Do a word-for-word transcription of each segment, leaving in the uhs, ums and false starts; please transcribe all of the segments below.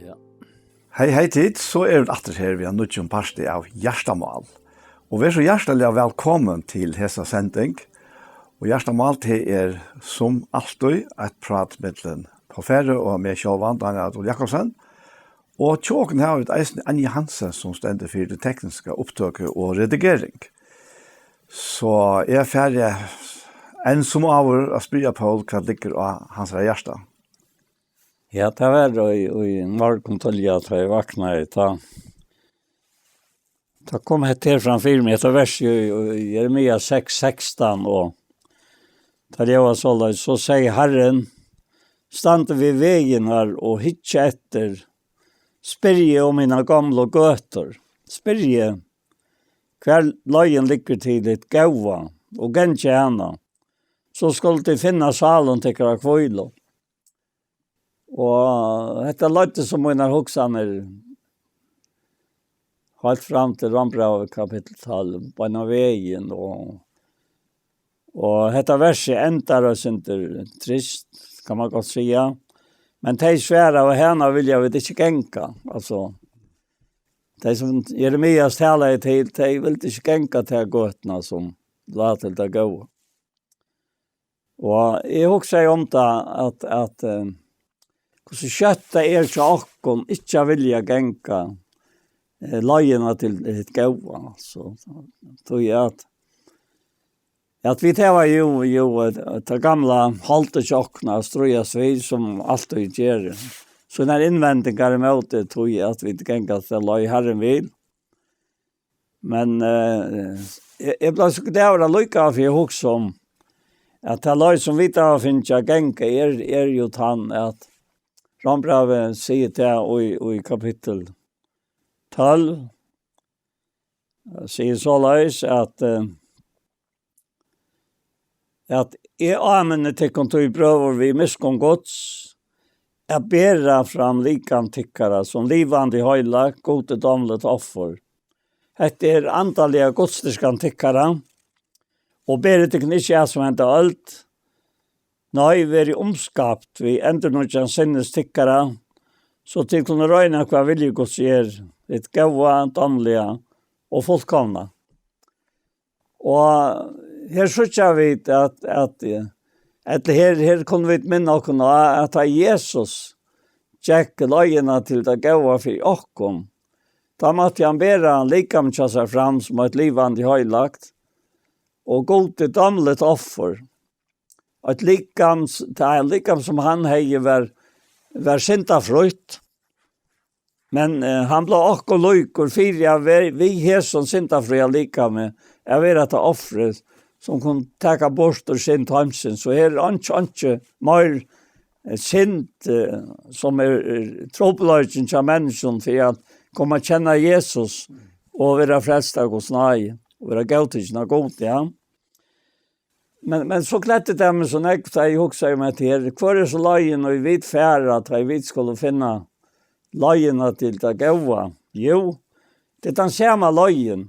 Ja. Hey, hey tit, so eru vit aftur her við ein nýggjum parti av Hjartamál. Og ver so hjartaliga vælkomin til hesa sending. Og Hjartamál, tað er sum altíð eitt prát millum Páll Færø og meg sjálvan, Daniel Adolf Jakobsen. Og hjá okkum hava vit eisini Anja Hansen, sum stendur fyri tað tekniska upptøku og redigering. So eg fari enn sum áður at spyrja Pól, hvat liggur á hansara hjarta. Ja, tað var í, í morgun tíðliga, tá eg vaknaði, tá, tá kom hetta her fram fyri meg, hetta vers í, í Jeremia seks sekstan, og tað ljóðar soleiðis: So segði Harrin, standi við vegirnar og hyggja eftir, spyrji um hinar gomlu gøtur, spyrji, hvar leiðin liggur til hitt góða, og gangi hana, so skulu tit finna sálum tykkara hvílu. Og hetta leiddi so mínar hugsanir heilt fram til Rómbrævið kapittul tólv, beinan vegin, og, og hetta versið endar eitt sindur trist, kann man gott siga. Men tey svara, og hana vilja vit ikki ganga. Altso, tey sum Jeremias talaði til, tey vildu ikki ganga ta gøtuna sum lá til tað góða. Og eg hugsaði um tað, at, at, eh, hvussu skjótt tað er hjá okkum ikki at vilja ganga, eh, leiðina til hitt góða, altso. Tí at, at vit hava jú, jú, eh, tað gamla holdið hjá okkum at stríðast við, sum altíð ger sínar innvendingar ímóti, tí at vit ganga ta leið Harrin vil. Men, eh, eg, eg bleiv so glaður allíkavæl, fyri eg hugsi um, at ta leið, sum vit hava fingið at ganga, er, er jú tann, at Rómbrævið sigur tað í, í kapittul tólv, eh, sigur soleiðis, at, eh, at eg áminni tykkum tí, brøður, við miskunn Guds, at bera fram likam tykkara sum livandi, heilagt, Gudi dámligt offur. Hetta er andaliga gudsdýrkan tykkara, og berið tykkum ikki at sum henda øld, nei, verið umskapt við endurnýggjan sinnis tykkara, so tit kunnu royna, hvat vilji Guds er, hitt góða, dámliga og fullkomna. Og her síggja vit, at, at, eh, ella her, her kunnu vit minna okkum á, at tá Jesus gekk leiðina til tað góða fyri okkum, tá mátti hann bera likam hjá sær fram sum eitt livandi, heilagt og Gudi dámligt offur. Eitt likam, tað er likam, sum hann hevði, var, var syndafrítt. Men, eh, hann bleiv okkum líkur fyri at ver-, við hesum syndafría likami, at vera tað offrið, sum kundi taka burt úr synd heimsins. So her er einki, einki meir, eh, synd, eh, sum er, er trupulleikin hjá menniskjum fyri at koma at kenna Jesus og vera frelst av Guds náði og vera góðtikin av Gudi, ja. Men, men so gleddi tað meg so nógv, tá eg hugsaði um hetta her. Hvør er so leiðin, og vit fara, tá ið vit skulu finna leiðina til tað góða? Jú, tað er tann sama leiðin.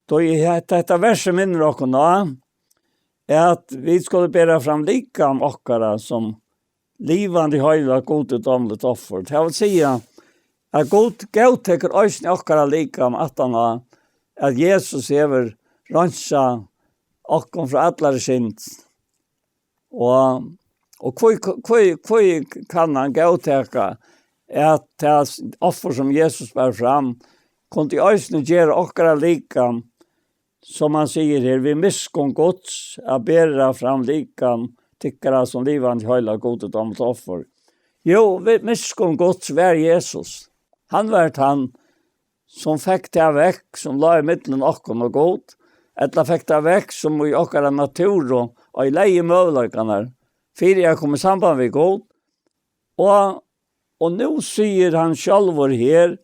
Tá eg, hetta, hetta versið minnir okkum á, at vit skulu bera fram likam okkara sum livandi, heilagt, Gudi dámligt offur. Tað vil siga, at Gud góðtekur eisini okkara likam, aftan á at Jesus hevur reinsað okkum frá allari synd. Og, og hví, hví, hví kann hann góðtaka, at tað offur, sum Jesus bar fram, kundi eisini gera okkara likam, sum hann sigur her, við miskunn Guds, at bera fram likam tykkara sum livandi, heilagt, Gudi dámligt offur? Jú, við miskunn Guds var Jesus. Hann var tann, sum fekk tað vekk, sum lá ímillum okkum og Gud, ella fekk tað vekk, sum í okkara natúru oyðilegði møguleikarnar fyri at koma í samband við Gud. Og, og nú sigur hann sjálvur her,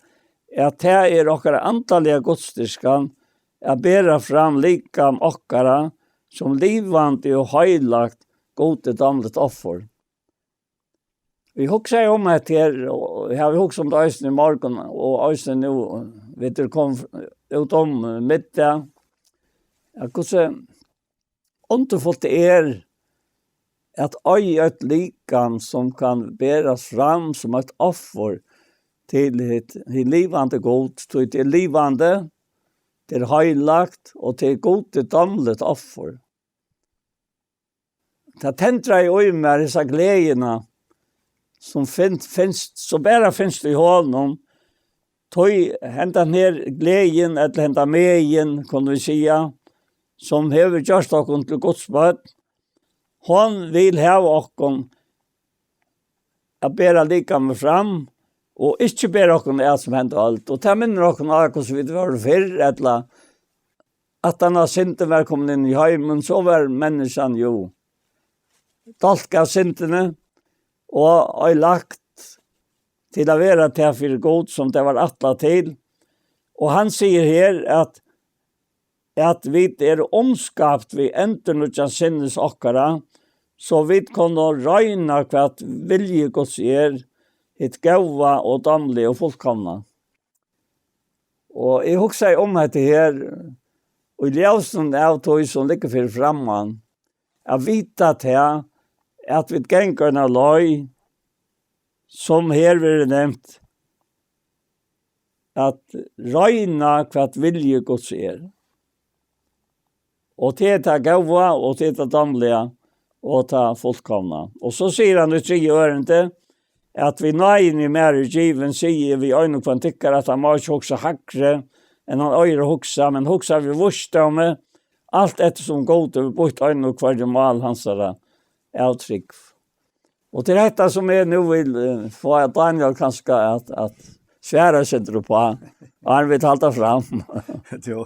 at tað er okkara andaliga gudsdýrkan at bera fram likam okkara sum livandi og heilagt, Gudi dámligt offur. Vit hugsaðu um hetta her, og eg havi hugsað um tað eisini í morgun, og eisini nú, vit eru komin út um middag, at hvussu undurfult tað er at eiga eitt likam, sum kann berast fram sum eitt offur, til hitt, hitt livandi Gud, tí tað er livandi, tað er heilagt, og tað er Gud, tað er dámligt offur. Tað tendraði í mær hesa gleðina, sum fin-, finst, sum bara finst í honum, tí hendan her gleðin, ella henda megin, kunnu vit siga, sum hevur gjørt okkum til Guds børn, hon vil hava okkum at bera likamið fram, og ikki bera okkum at sum henda øld. Og tað minnir okkum á, hvussu vit vóru fyrr, ella at hann av syndin var komin inn í heimin, so var menniskjan jú dálkað av syndini, og oyðilagt til at vera tað fyri Gud, sum tað var ætlað til. Og hann sigur her, at, at vit eru umskapt við endurnýggjan sinnis okkara, so vit kunnu royna, hvat vilji Guds er, hitt góða og dámliga og fullkomna. Og eg hugsaði um hetta her, og í ljósinum av tí sum liggur fyri framman, at vita tað, at vit ganga eina leið, sum her verður nevnt, at royna, hvat vilji Guds er. Og tað er tað góða, og tað er tað dámliga, og tað fullkomna. Og so sigur hann í triðja ørindi, at við náðini mær er givin, sigi eg við ein og hvønn tykkara, at hann má ikki hugsa hægri, enn hann eigur at hugsa, men hugsa við vísdómi, alt eftir sum Gud hevur býtt einum og hvørjum mál hansara av trúgv. Og til hetta sum eg nú vil, eh, fáa Daniel kanska at, at svara seg upp á, áðrenn vit halda fram. Jú.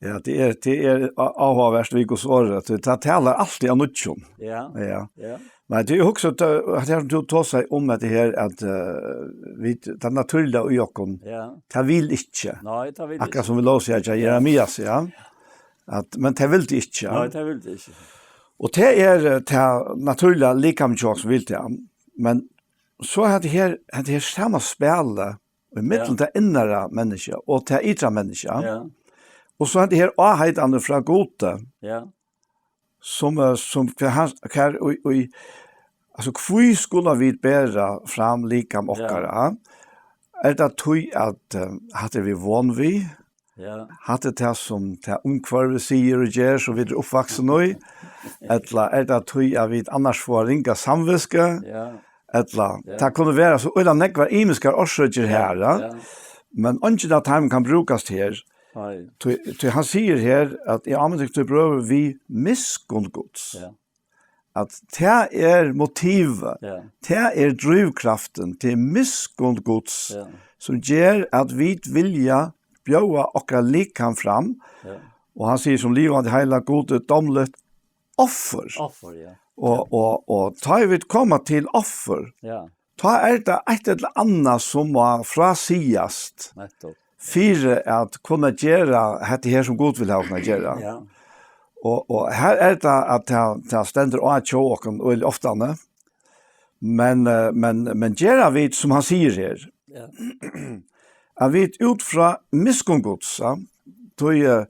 Ja, tað er, tað er á-, áhugavert við Guds orð, at tað talar altíð av nýggjum. Ja. Ja. Ja. Men tað er jú hugsað, at, at her sum tú tosar um at tað her, at, eh, vit, tað natúrliga í okkum, Ja. tað vil ikki. Nei, tað vil Akkurát ikki. sum vit lósu her, Ja. Jeremias, ja. At, men tað vil tað ikki, ja. Nei, tað vil tað ikki. Og tað er, eh, tað natúrliga likamið hjá okkum sum vil tað. Men so er tað her, tað her sama spælið, í millum Ja. tað innara menniskja og tað ytra menniskja. Ja. Og so er tað her áheitan frá Gudi, Ja. sum, eh, sum hvat hann, hvat í, í, altso, hví skulu vit bera fram likam Ja. okkara? Er tað tí at, eh, hatta eru vit von við? Ja. Hatta er tað sum tað umhvørvið sigur og ger, sum vit eru uppvaksin í? Ella er tað tí at vit annars fáa ringa samvitsku? Ja. Ella, Ja. tað kunnu vera so øgiliga nógvar ymiskar orsøkir Ja, her, ja. ja. Men eingin av teimum kann brúkast her. Nei. Tí, tí hann sigur her, at eg áminni tykkum, brøður, við miskunn Guds. Ja. At tað er motivið, Ja. tað er drívkraftin, tað er miskunn Guds, Ja. sum ger at vit vilja bjóða okkara likam fram. Ja. Og hann sigur, sum livandi, heilagt, Gudi dámligt offur. Offur, ja. Og, og, og tá vit koma til offur, Ja. tá er tað eitt ella annað sum má frásigast Nettopp. fyri at kunna gera hetta her, sum Gud vil hava okkum at gera. Ja. Og, og her er tað at tað, tað stendur á hjá okkum øgiliga oftani. Men, eh, men, men gera vit, sum hann sigur her, Ja. at vit út frá miskunn Guds, ja, tí, eh,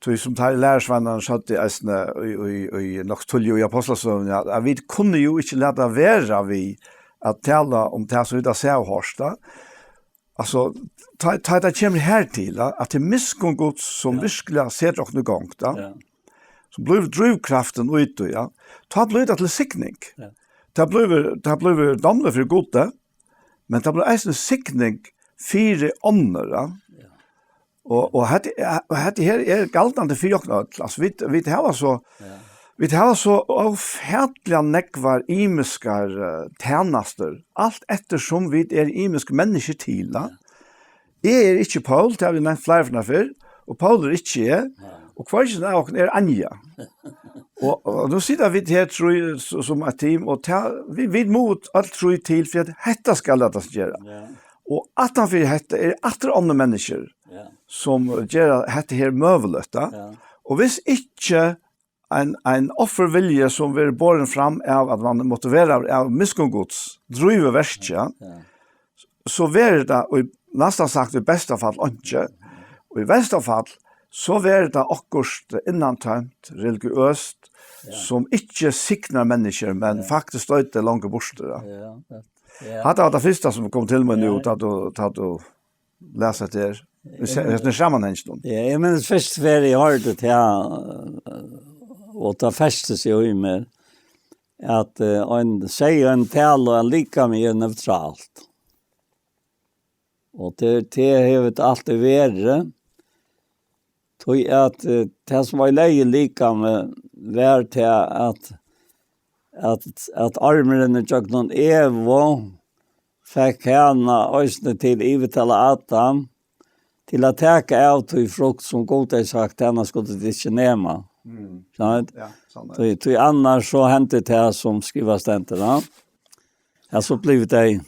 tí sum teir lærisveinarnir søgdu eisini í, í, í nokk tíðliga í Ápostlasøguni, ja, at vit kunnu jú ikki lata vera við at tala um tað sum vit hava sæð og hoyrt, ja. Altso, tá, tá tað kemur her til, ja, at tað er miskunn Guds sum Ja. veruliga setir okkum í gongd, ja. Ja. Sum blívur drívkraftin í tí, ja. Tá blívur tað til signing. Ja. Tað blívur, tað blívur dámligt fyri Gudi, men tað blívur eisini signing fyri onnur, ja. Ja. Og, og hetta, og hetta her er galdandi fyri okkum øll. Altso, vit, vit hava so, Ja. vit hava so ófatiliga nógvar ymiskar, eh, tænastur, alt eftir sum vit eru ymisk menniskju til, ja. Ja. Eg eri ikki Poul, tað havi eg nevnt fleiri ferðir fyrr, og Poul er ikki eg, Nei. og hvørgin av okkum er Anja. Og, og nú sita vit her, trý, s-, sum eitt team, og ta, vit, vit mugu øll trý til, fyri at hetta skal latast gera. Ja. Og aftan fyri hetta er aftur onnur menniskju, Ja. sum gera hetta her møguligt, da. Ja. Og hvis ikki ein, ein offurvilji sum verður borin fram av at man mátti vera av miskunn Guds, drívur verkið, Ja. so verður tað, í næstan sagt, í besta fall einki, og í versta fall, so verður tað okkurt innantømt, religiøst, Ja. sum ikki signar menniskju, men Ja. faktiskt stoytir longur burtur, ja. Ja, ja. Ja. Hatta var tað fyrsta sum kom til meg nú, Ja. tá tú, tá tú las hetta her. Í se-, hesum samanhanginum. Ja, eg minnist fyrstu ferð eg hoyrdi tað, og tað festi seg í mær, at, eh, ein, sigur ein tala, at likamið er neutralt. Og tað, tað hevur tað altíð verið. Tí at, eh, tað sum var í lagi í likamið, var tað at, at, at armurin ígjøgnum Evu fekk hana eisini til yvirtala Adam til at taka av tí frukt sum Gud hevði sagt, hana skuldi tit ikki nema. Mm. Sant? Ja, sånn er Tí, tí annars so hendi tað sum skrivað stendur, ja. Ja, so blívur tað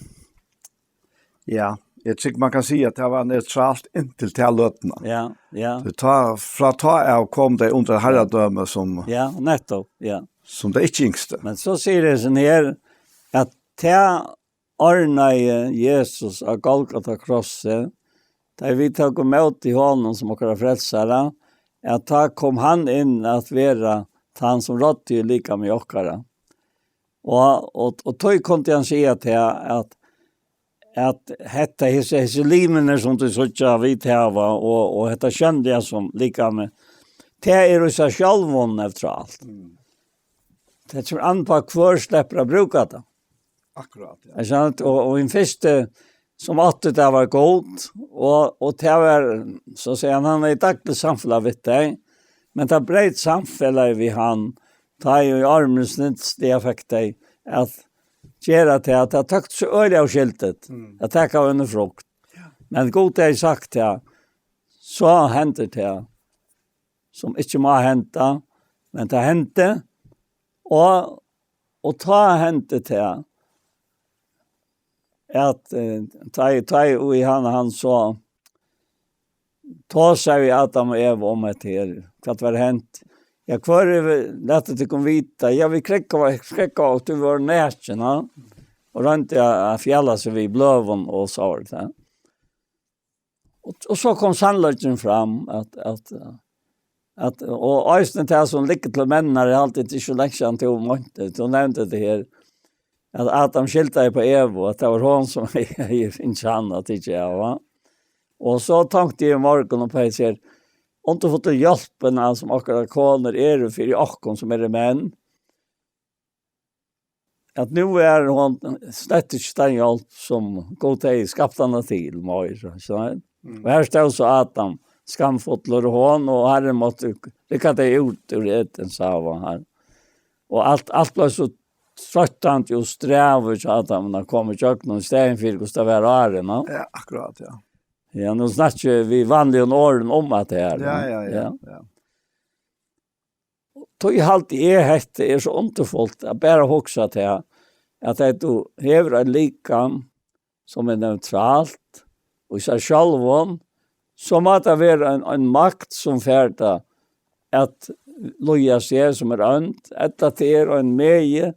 Ja, eg tykki, man kann siga, at tað var neutralt inntil ta løtuna. Ja, ja. So tá, frá tá av kom tey undir harradømi sum, Ja, nettopp, ja. sum tey ikki yngstu. Men so sigur hesin her, at tað ordnaði Jesus á Golgata krossi, tá vit tóku ímóti honum sum okkara frelsara, at tá kom hann inn at vera tann sum ráddi í likami okkara. Og, og, og tá kundi hann siga til at, at hetta, hesi, hesi limirnir sum tú síggja, vit hava, og, og hetta sjónliga sum likami, tað er í sær sjálvum neutralt. Mm. Tað kemur an á hvør sleppur at brúka tað. Akkurát, ja. Er sant? Og, og hin fyrsti sum átti tað var Gud, og, og tað var, so sigur hann, hann er í dagligt samfelag við tey, men tað breyt samfelagið við hann, tá ið armurin snilliga fekk tey at gera tað, at tað tókt so øgiliga óskyldigt, Mm. at taka av henni frukt. Ja. Men Gud hevði sagt tað, so hendir tað, sum ikki má henda, men tað hendi, og, og tá hendi tað, at, eh, tá, tá í hann, hann so tosaði við Adam og Eva um hetta her, hvat var hent. Ja, hvør er, latið tykkum vita. Ja, vit krógvaðu, krógvaðu, og tú var nakin, ja. Og royndi at, at fjala seg við bløðum og so var tað. Og, og so kom sannleikin fram, at, at, at, og eisini tað sum liggur til menn, er altíð ikki so langt síðan tú meinti, tú nevndi tað her, at Adam skyldaði á Evu, at tað var hon sum hevði fingið hann at tikið av, va? Og so tonkti eg í morgun og Petur sigur, undurfullu hjálpina sum okkara konur eru fyri okkum sum eru menn, at nú er hon slett ikki tann hjálp sum Gud hevði skapt hana til, meir, so, Mm. og her stóð so Adam, skamfullur, og hon, og Harrin mátti rykka tey út úr Edens hava her. Og alt, alt bleiv so trøttandi og strævið hjá Adam at koma ígjøgnum, í staðin fyri hvussu tað var áðrenn, no? Ja, akkurát, ja. Ja, nú snakki vit vanligum orðum um at tað er, Ja, no? ja, ja, Ja. ja. Tá haldi eg hetta er so undurfult at bara hugsa til, at tú hevur eitt likam sum er neutralt og í sær sjálvum, so má tað vera ein, ein makt sum fær tað at líða seg sum er ónd, ella tað er ein megi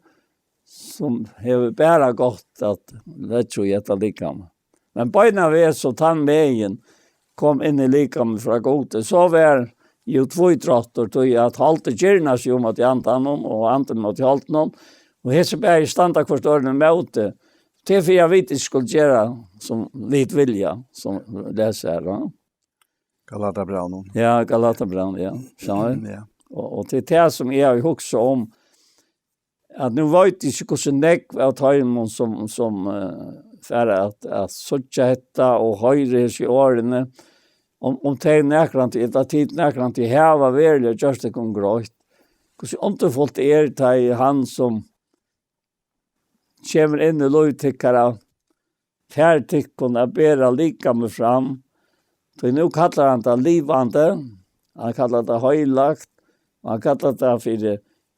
sum hevur bara gott at leggja í hetta likam. Men beinanvegin so tann vegin kom inn í likamið frá Gudi, so var jú tvítráttur, tí at holdið girnar seg jú móti andanum, og andin móti holdinum, og hesi bæði standa hvørt øðrum ímóti. Tað er fyri at vit ikki skulu gera sum vit vilja, sum lesa her, va? Galatabrævinum. Ja, Galatabrævinum, ja. Skilur? Ja. Og, og tað er tað sum eg havi hugsað um, at nú veit eg ikki hvussu nógv av teimum sum, sum, eh, fara at, at síggja hetta og hoyra hesi orðini, um, um tey nakrantíð, ella tit nakrantíð hava veruliga gjørt tykkum greitt, hvussu undurfult er, tá ið hann sum kemur inn í lív tykkara, fær tykkum at bera likamið fram, tí nú kallar hann tað livandi, hann kallar tað heilagt, og hann kallar tað fyri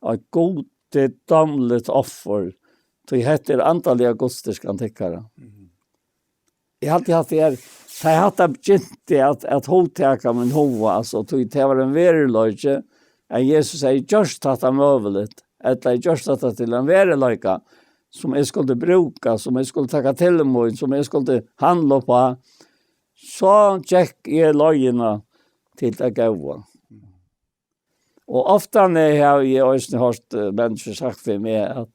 eitt guddómligt offur, tí hetta er andaliga gudsdýrkan tykkara. Mhm. Eg haldi, at tað er, tá eg hatta begynti at, at hugtaka mín huga, altso, tí tað var ein veruleiki, at Jesus hevði gjørt hatta møguligt, ella hevði gjørt hatta til ein veruleika, sum eg skuldi brúka, sum eg skuldi taka til mín, sum eg skuldi handla upp á, so gekk eg leiðina til tað góða. Og ofta havi eg eisini hoyrt, eh, menniskjur sagt við meg, at,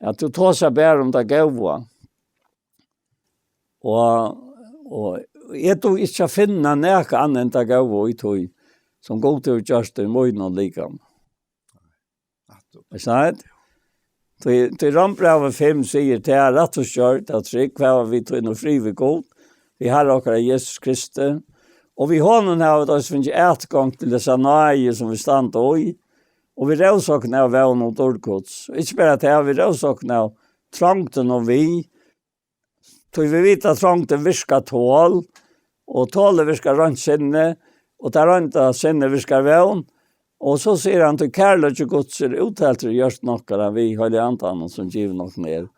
at tú tosar bara um tað góða. Og, og eg dugi ikki at finna nakað annað enn tað góða í tí, sum Gud hevur gjørt í mínum likami. Aftur. Er sant? Tí, tí Rómbrævið fimm sigur, tað er rætt og skjótt, at trúgv hava vit tí nú frið við Gud, við Harra okkara Jesus Kristi, og við honum hava vit eisini fingið atgongd til hesa náði, sum vit standa í, og vit rósa okkum av vón um dýrd Guds. Og ikki bara tað, vit rósa okkum av trongdini og við, tí vit vita, at trongdin virkar tol, og tolið virkar reint sinni, og tað reinta sinnið virkar vón. Og so sigur hann, tí kærleiki Guds er útheltur í hjørtum okkara við Heilaga Andanum, sum givin okkum er.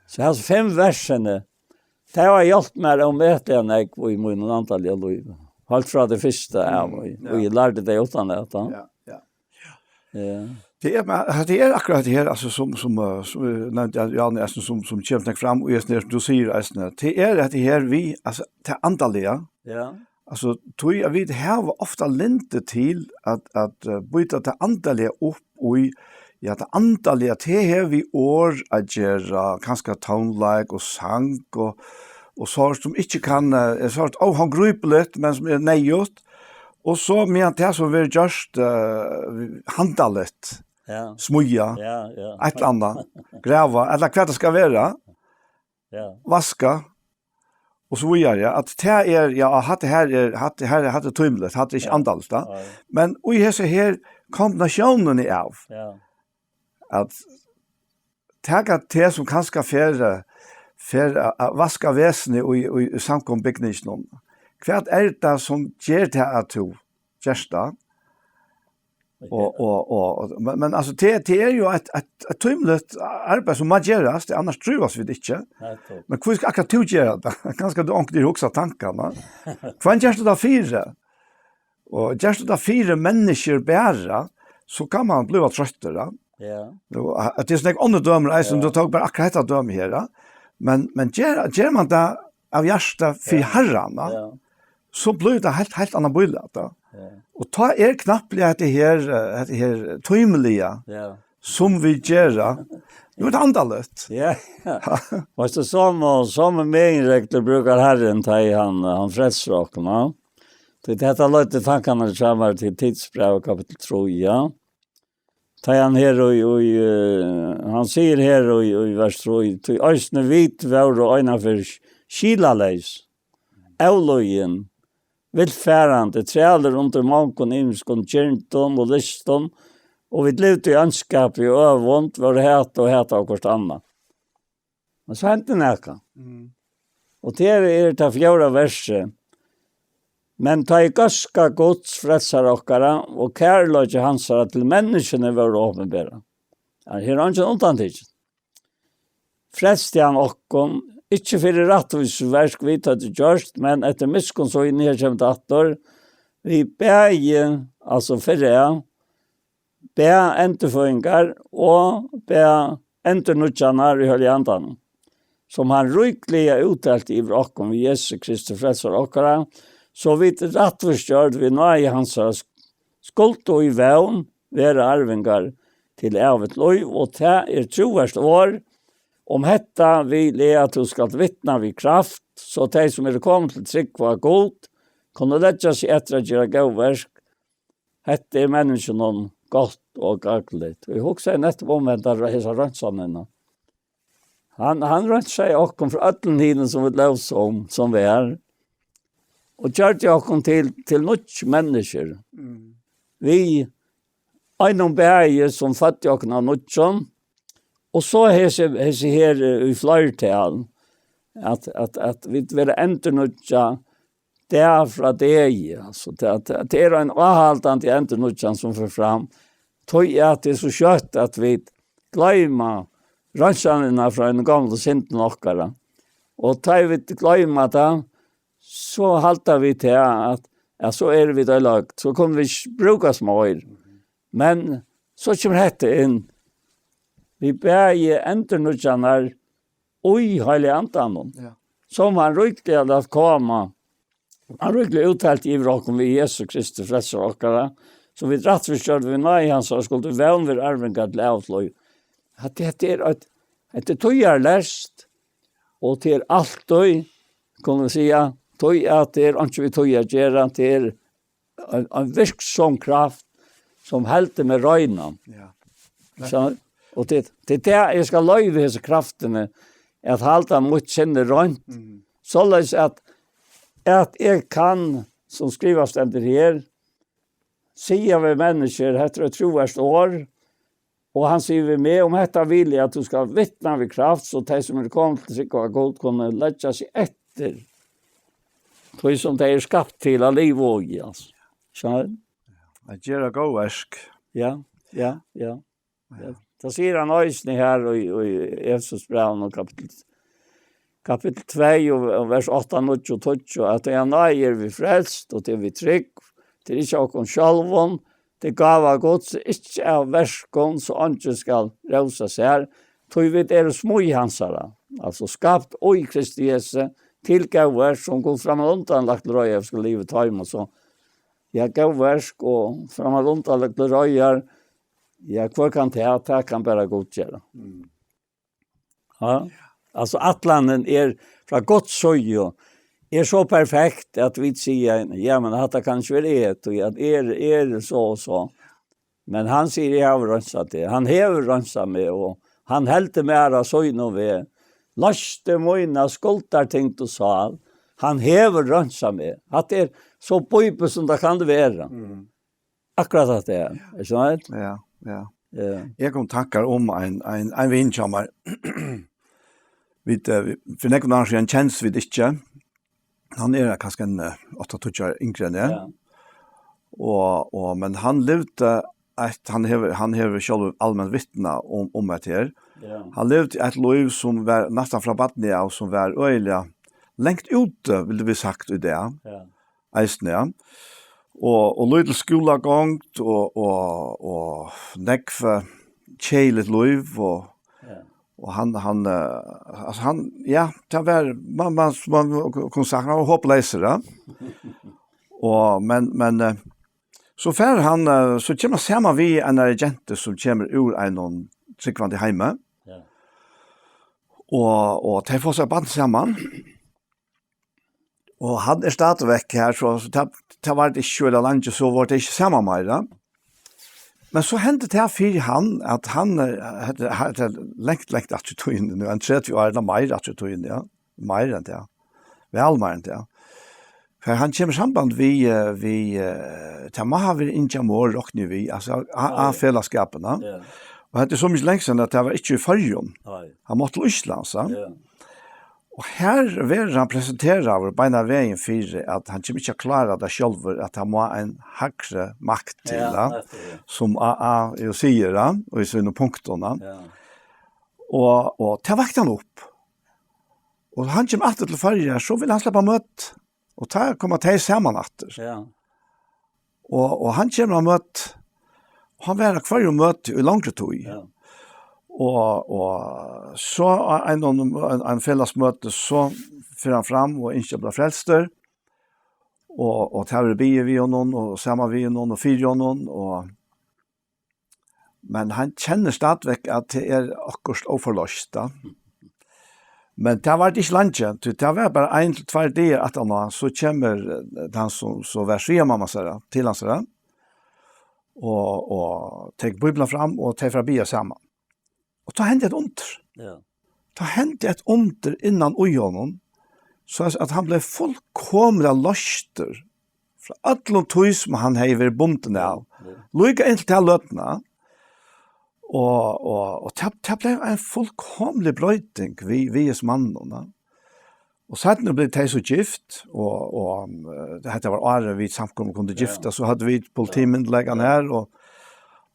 So hesi fimm versini, tey hava hjálpt mær ómetaliga nógv í mínum andaliga lívi. Heilt frá tí fyrsta av, mm, og, ja, og eg lærdi tey uttanat, ja. Ja, ja. Ja. Det er, men, det er akkurat det her, altså, som, som, eh, som vi nevnte, ja, Jan, altså, som, som kommer til fram, og jeg, som du sier, altså, det er at det her vi, altså, det andalige, ja, altså, tror jeg vi har ofte lente til at, at, eh, bytte det andalige opp i, ja, det andalige, det her vi år at gjøre, kanskje tónleik og sang og, og så som ikke kan, eh, er så håndgripeligt, men som er nøyt. Og so meðan tað so verður gjørt, eh, handaligt, ja, smíða, ja, ja, eitt ella annað, grava, ella hvat tað skal vera, ja, vaska, og so víðari, at tað er, ja, hatta her er, hatta her, hatta er tímiligt, hatta er ikki, ja, andaligt, da. Nei. Men í hesi her kombinatiónini av, ja, at taka teg sum kanska fer, eh, fer at, at vaska veseni í, í, í samkomubygninginum. Hvat er tað sum ger tað at tú gert tað? Og, og, og, og, men, men altso, tað, tað er jo eitt, eitt, eitt tímiligt arbeiði sum má gerast, tí annars trívast vit ikki. Nettopp. Men hví skal akkurát tú gera tað? Kanska tú onkuntíð hugsar tankarnar. Hvønn gert tú tað fyri? Og gert tú tað fyri menniskjur bara, so kann man bliva troyttur, ja. Ja. Nú, at tað er snakk um onnur dømi, eisini, ja, tú tók bara akkurát hetta dømi her, ja. Men, men ger, ger man tað av hjarta fyri, ja, Harran, ja, ja, so blívur tað heilt, heilt annað bílæt, ja. Ja. Og tá er knappliga hetta her, eh, hetta her tímiliga, ja, sum vit gera. Nú er tað andaligt. Ja. Veitst tú, somu, somu meginreglur brúkar Harrin, tá ið hann, hann frelsir okkum, ja. Tí hetta leiddi tankarnar hjá mær til Titusbrævið, kapittul trý, ja. Tá hann her í, í, eh, hann sigur her í, í vers trý, tí eisini vit vóru einaferð skilaleys, avløgin, villfarandi, trælir undir mongum ymiskum girndum og lystum, og vit livdu í óndskapi og øvund, vóru hat og hata okkurt annað. Men so hendi nakað. Mm. Og tað er tað fjórða versið. Men tá ið góðska Guds, frelsara okkara, og kærleiki hansara til menniskjuni vóru opinberað. Ja, her er eingin undantikin. Frelsti hann okkum, ikki fyri rættvísisverk vit høvdu gjørt, men eftir miskunn síni, her kemur tað aftur, vit bæði, altso fyri, bað endurføðingar og bað endurnýggjanar í Heilaga Andanum, sum hann ríkliga útdelti yvir okkum við Jesu Kristi frelsara okkara, so vit rættvísgjørd við náði hansara skuldu í vón vera arvingar til ævigt lív, og tað er trúvert orð. Um hetta vil eg, at tú skalt vitna við kraft, so tey, sum eru komin til trúgv á Gud, kunnu leggja seg eftir at gera góð verk. Hetta er menniskjunum gott og gagnligt. Og eg hugsaði nettupp um henda, hesa reinsanina. Hann, hann reinsaði okkum frá øllum hinum, sum vit lósu um, sum var, og gjørdi okkum til, til nýggj menniskjur. Mm. Við einum bæði, sum føddi okkum av nýggjum, og so hesi, hesi her, eh, í fleirtal, at, at, at vit verða endurnýggjað dag frá degi, altso, tað, tað, tað er ein áhaldandi endurnýggjan, sum fer fram, tí at tað er so skjótt, at vit gloyma reinsanina frá hinum gomlu syndum okkara. Og tá ið vit gloyma tað, so halda vit tað, at, at so eru vit oyðiløgd, so kunnu vit ikki brúkast meir. Men so kemur hetta inn, vit bæði endurnýggjarnar í Heilaga Andanum, ja, sum hann ríkliga læt koma. Hann ríkliga úthelti yvir okkum við Jesu Kristi frelsara okkara, so vit rættvísgjørd við náði hansara skuldu vón vera arvingar til ævigt lív. At hetta er eitt, hetta er tíðarleyst, og tað er altíð, kunnu vit siga, tí at tað er einki við tí at gera, tað er ein, ein virksom kraft, sum heldur meg reinan. Ja. So, og tað, tað er tað, eg skal loyva hesi kraftini at halda mítt sinni reint, Mhm. soleiðis at, at eg kann, sum skrivað stendur her, siga við menniskju, hetta er eitt trúvert orð, og hann sigur við meg, um hetta vil eg, at tú skal vitna við kraft, so tey, sum eru komin til trúgv á Gud, kunnu leggja seg eftir, tí sum tey eru skapt til at liva í, altso. Skilur? At gera góð verk. Ja, ja, ja. Ja. Tað sigur hann eisini her í, í Efesusbrævinum, kapittul, kapittul tvey og, og vers átta, níggju og tíggju, at av náði eru vit frelst, og tað er við trúgv, tað er ikki av okkum sjálvum, tað er gáva Guds, ikki av verkum, so eingin skal rósa sær, tí vit eru smíð hansara, altso skapt í Kristi Jesu, til góð verk, sum Gud frammanundan lagt til reiðar, skal liva í teimum, so, ja, góð verk og frammanundan lagt til reiðar, ja, hvør kann tað? Tað kann bara Gud gera. Mm. Ja. Altso, ætlanin er frá Guds síðu, er so perfekt at vit siga, ja, men hatta kann ikki vera eg, tí at eg er, eg er so og so. Men hann sigur, eg havi reinsað teg. Hann hevur reinsað meg, og hann heldur meg á sínum veg. Loysti mína skuldartyngdu sál. Hann hevur reinsað meg. Hatta er so bíbelskt sum tað kann vera. Mm. Akkurát hatta er. Er ikki sant? Ja, ja. Ja. Eg kom tankar um ein, ein, ein vin hjá mær. Vit, eh, vit, fyri nøkrum árum síðan kendust vit ikki. Hann er kanska ein, eh, átta, tíggju ár yngri enn eg. Ja. Og, og, men hann livdi eitt, hann hevur, hann hevur sjálvur alment vitnað um, um hetta her. Ja. Hann livdi eitt lív sum var næstan frá barni av, sum var øgiliga langt úti, vildu vit sagt í dag. Ja. Eisini, ja. Og, og lítil skúlagongd og, og, og nógv, eh, keðiligt lív og, Ja. og hann, hann, eh, altso hann, ja, tað var, man, man, man kundi sagt, hann var hopleysus, ja. Og, men, men, eh, so fer hann, eh, so kemur hann saman við einari gentu sum kemur úr einum trúgvandi heimi. Ja. Og, og tey fáa sær barn saman. Og hann er stadigvæk her, so, so tað, tað var tað ikki so leingi, so var tað ikki saman meira. Men so hendi tað fyri hann, at hann, eh, hetta, hetta er langt, langt aftur í tíðini nú, ein tretivu ár, ella meira aftur í tíðini, ja. Meira enn tað. Væl meira enn tað. For hann kemur í samband við, eh, við, eh, tað má hava verið Inja Mohr, rokni eg við, altso, A-, Ja, ja. A-felagsskapin, ja. Ja. Og hetta er so mikið langt síðan, at tað var ikki í Føroyum. Nei. Hann mátti til Íslands, ja. Ja. Og her verður hann presenteraður beinanvegin fyri, at hann kemur ikki at klára tað sjálvur, at hann má ein hægri makt til, Ja, ja, nettupp, ja. sum A A jo sigur, ja, og í sínum punktum, ja. Ja. Og, og tað vakti hann upp. Og hann kemur aftur til Føroyar, so vil hann sleppa møti. Og tá koma tey saman aftur. Ja. Og, og hann kemur á møti, og hann verður á hvørjum møti í longri tíð. Ja. Og, og so á einum, ein, ein felagsmøti, so fer hann fram og ynskir at blíva frelstur. Og, og tað verður biðið við honum, og saman við honum, og fyri honum, og, men hann kennir stadigvæk, at tað er okkurt óforloyst, ja. Men tað var ikki leingi, tí tað var bara ein til tveir dagar aftaná, so kemur, eh, hann sum, so var svigermamma hansara, til hansara, og, og tekur Bíbliuna fram, og tey fara at biðja saman. Og tá hendi eitt undur. Ja. Tá hendi eitt undur innan í honum, so at, at hann bleiv fullkomiliga loystur frá øllum tí, sum hann hevði verið bundin av. Ja. Líka inntil ta løtuna. Og, og, og tað, tað bleiv ein fullkomlig broyting við, við hesum manninum, ja. Og seinni blivu tey so gift, og, og, eh, hetta var árið vit samkomur kundu Ja. giftast, so høvdu vit politimyndugleikan Ja. her, og,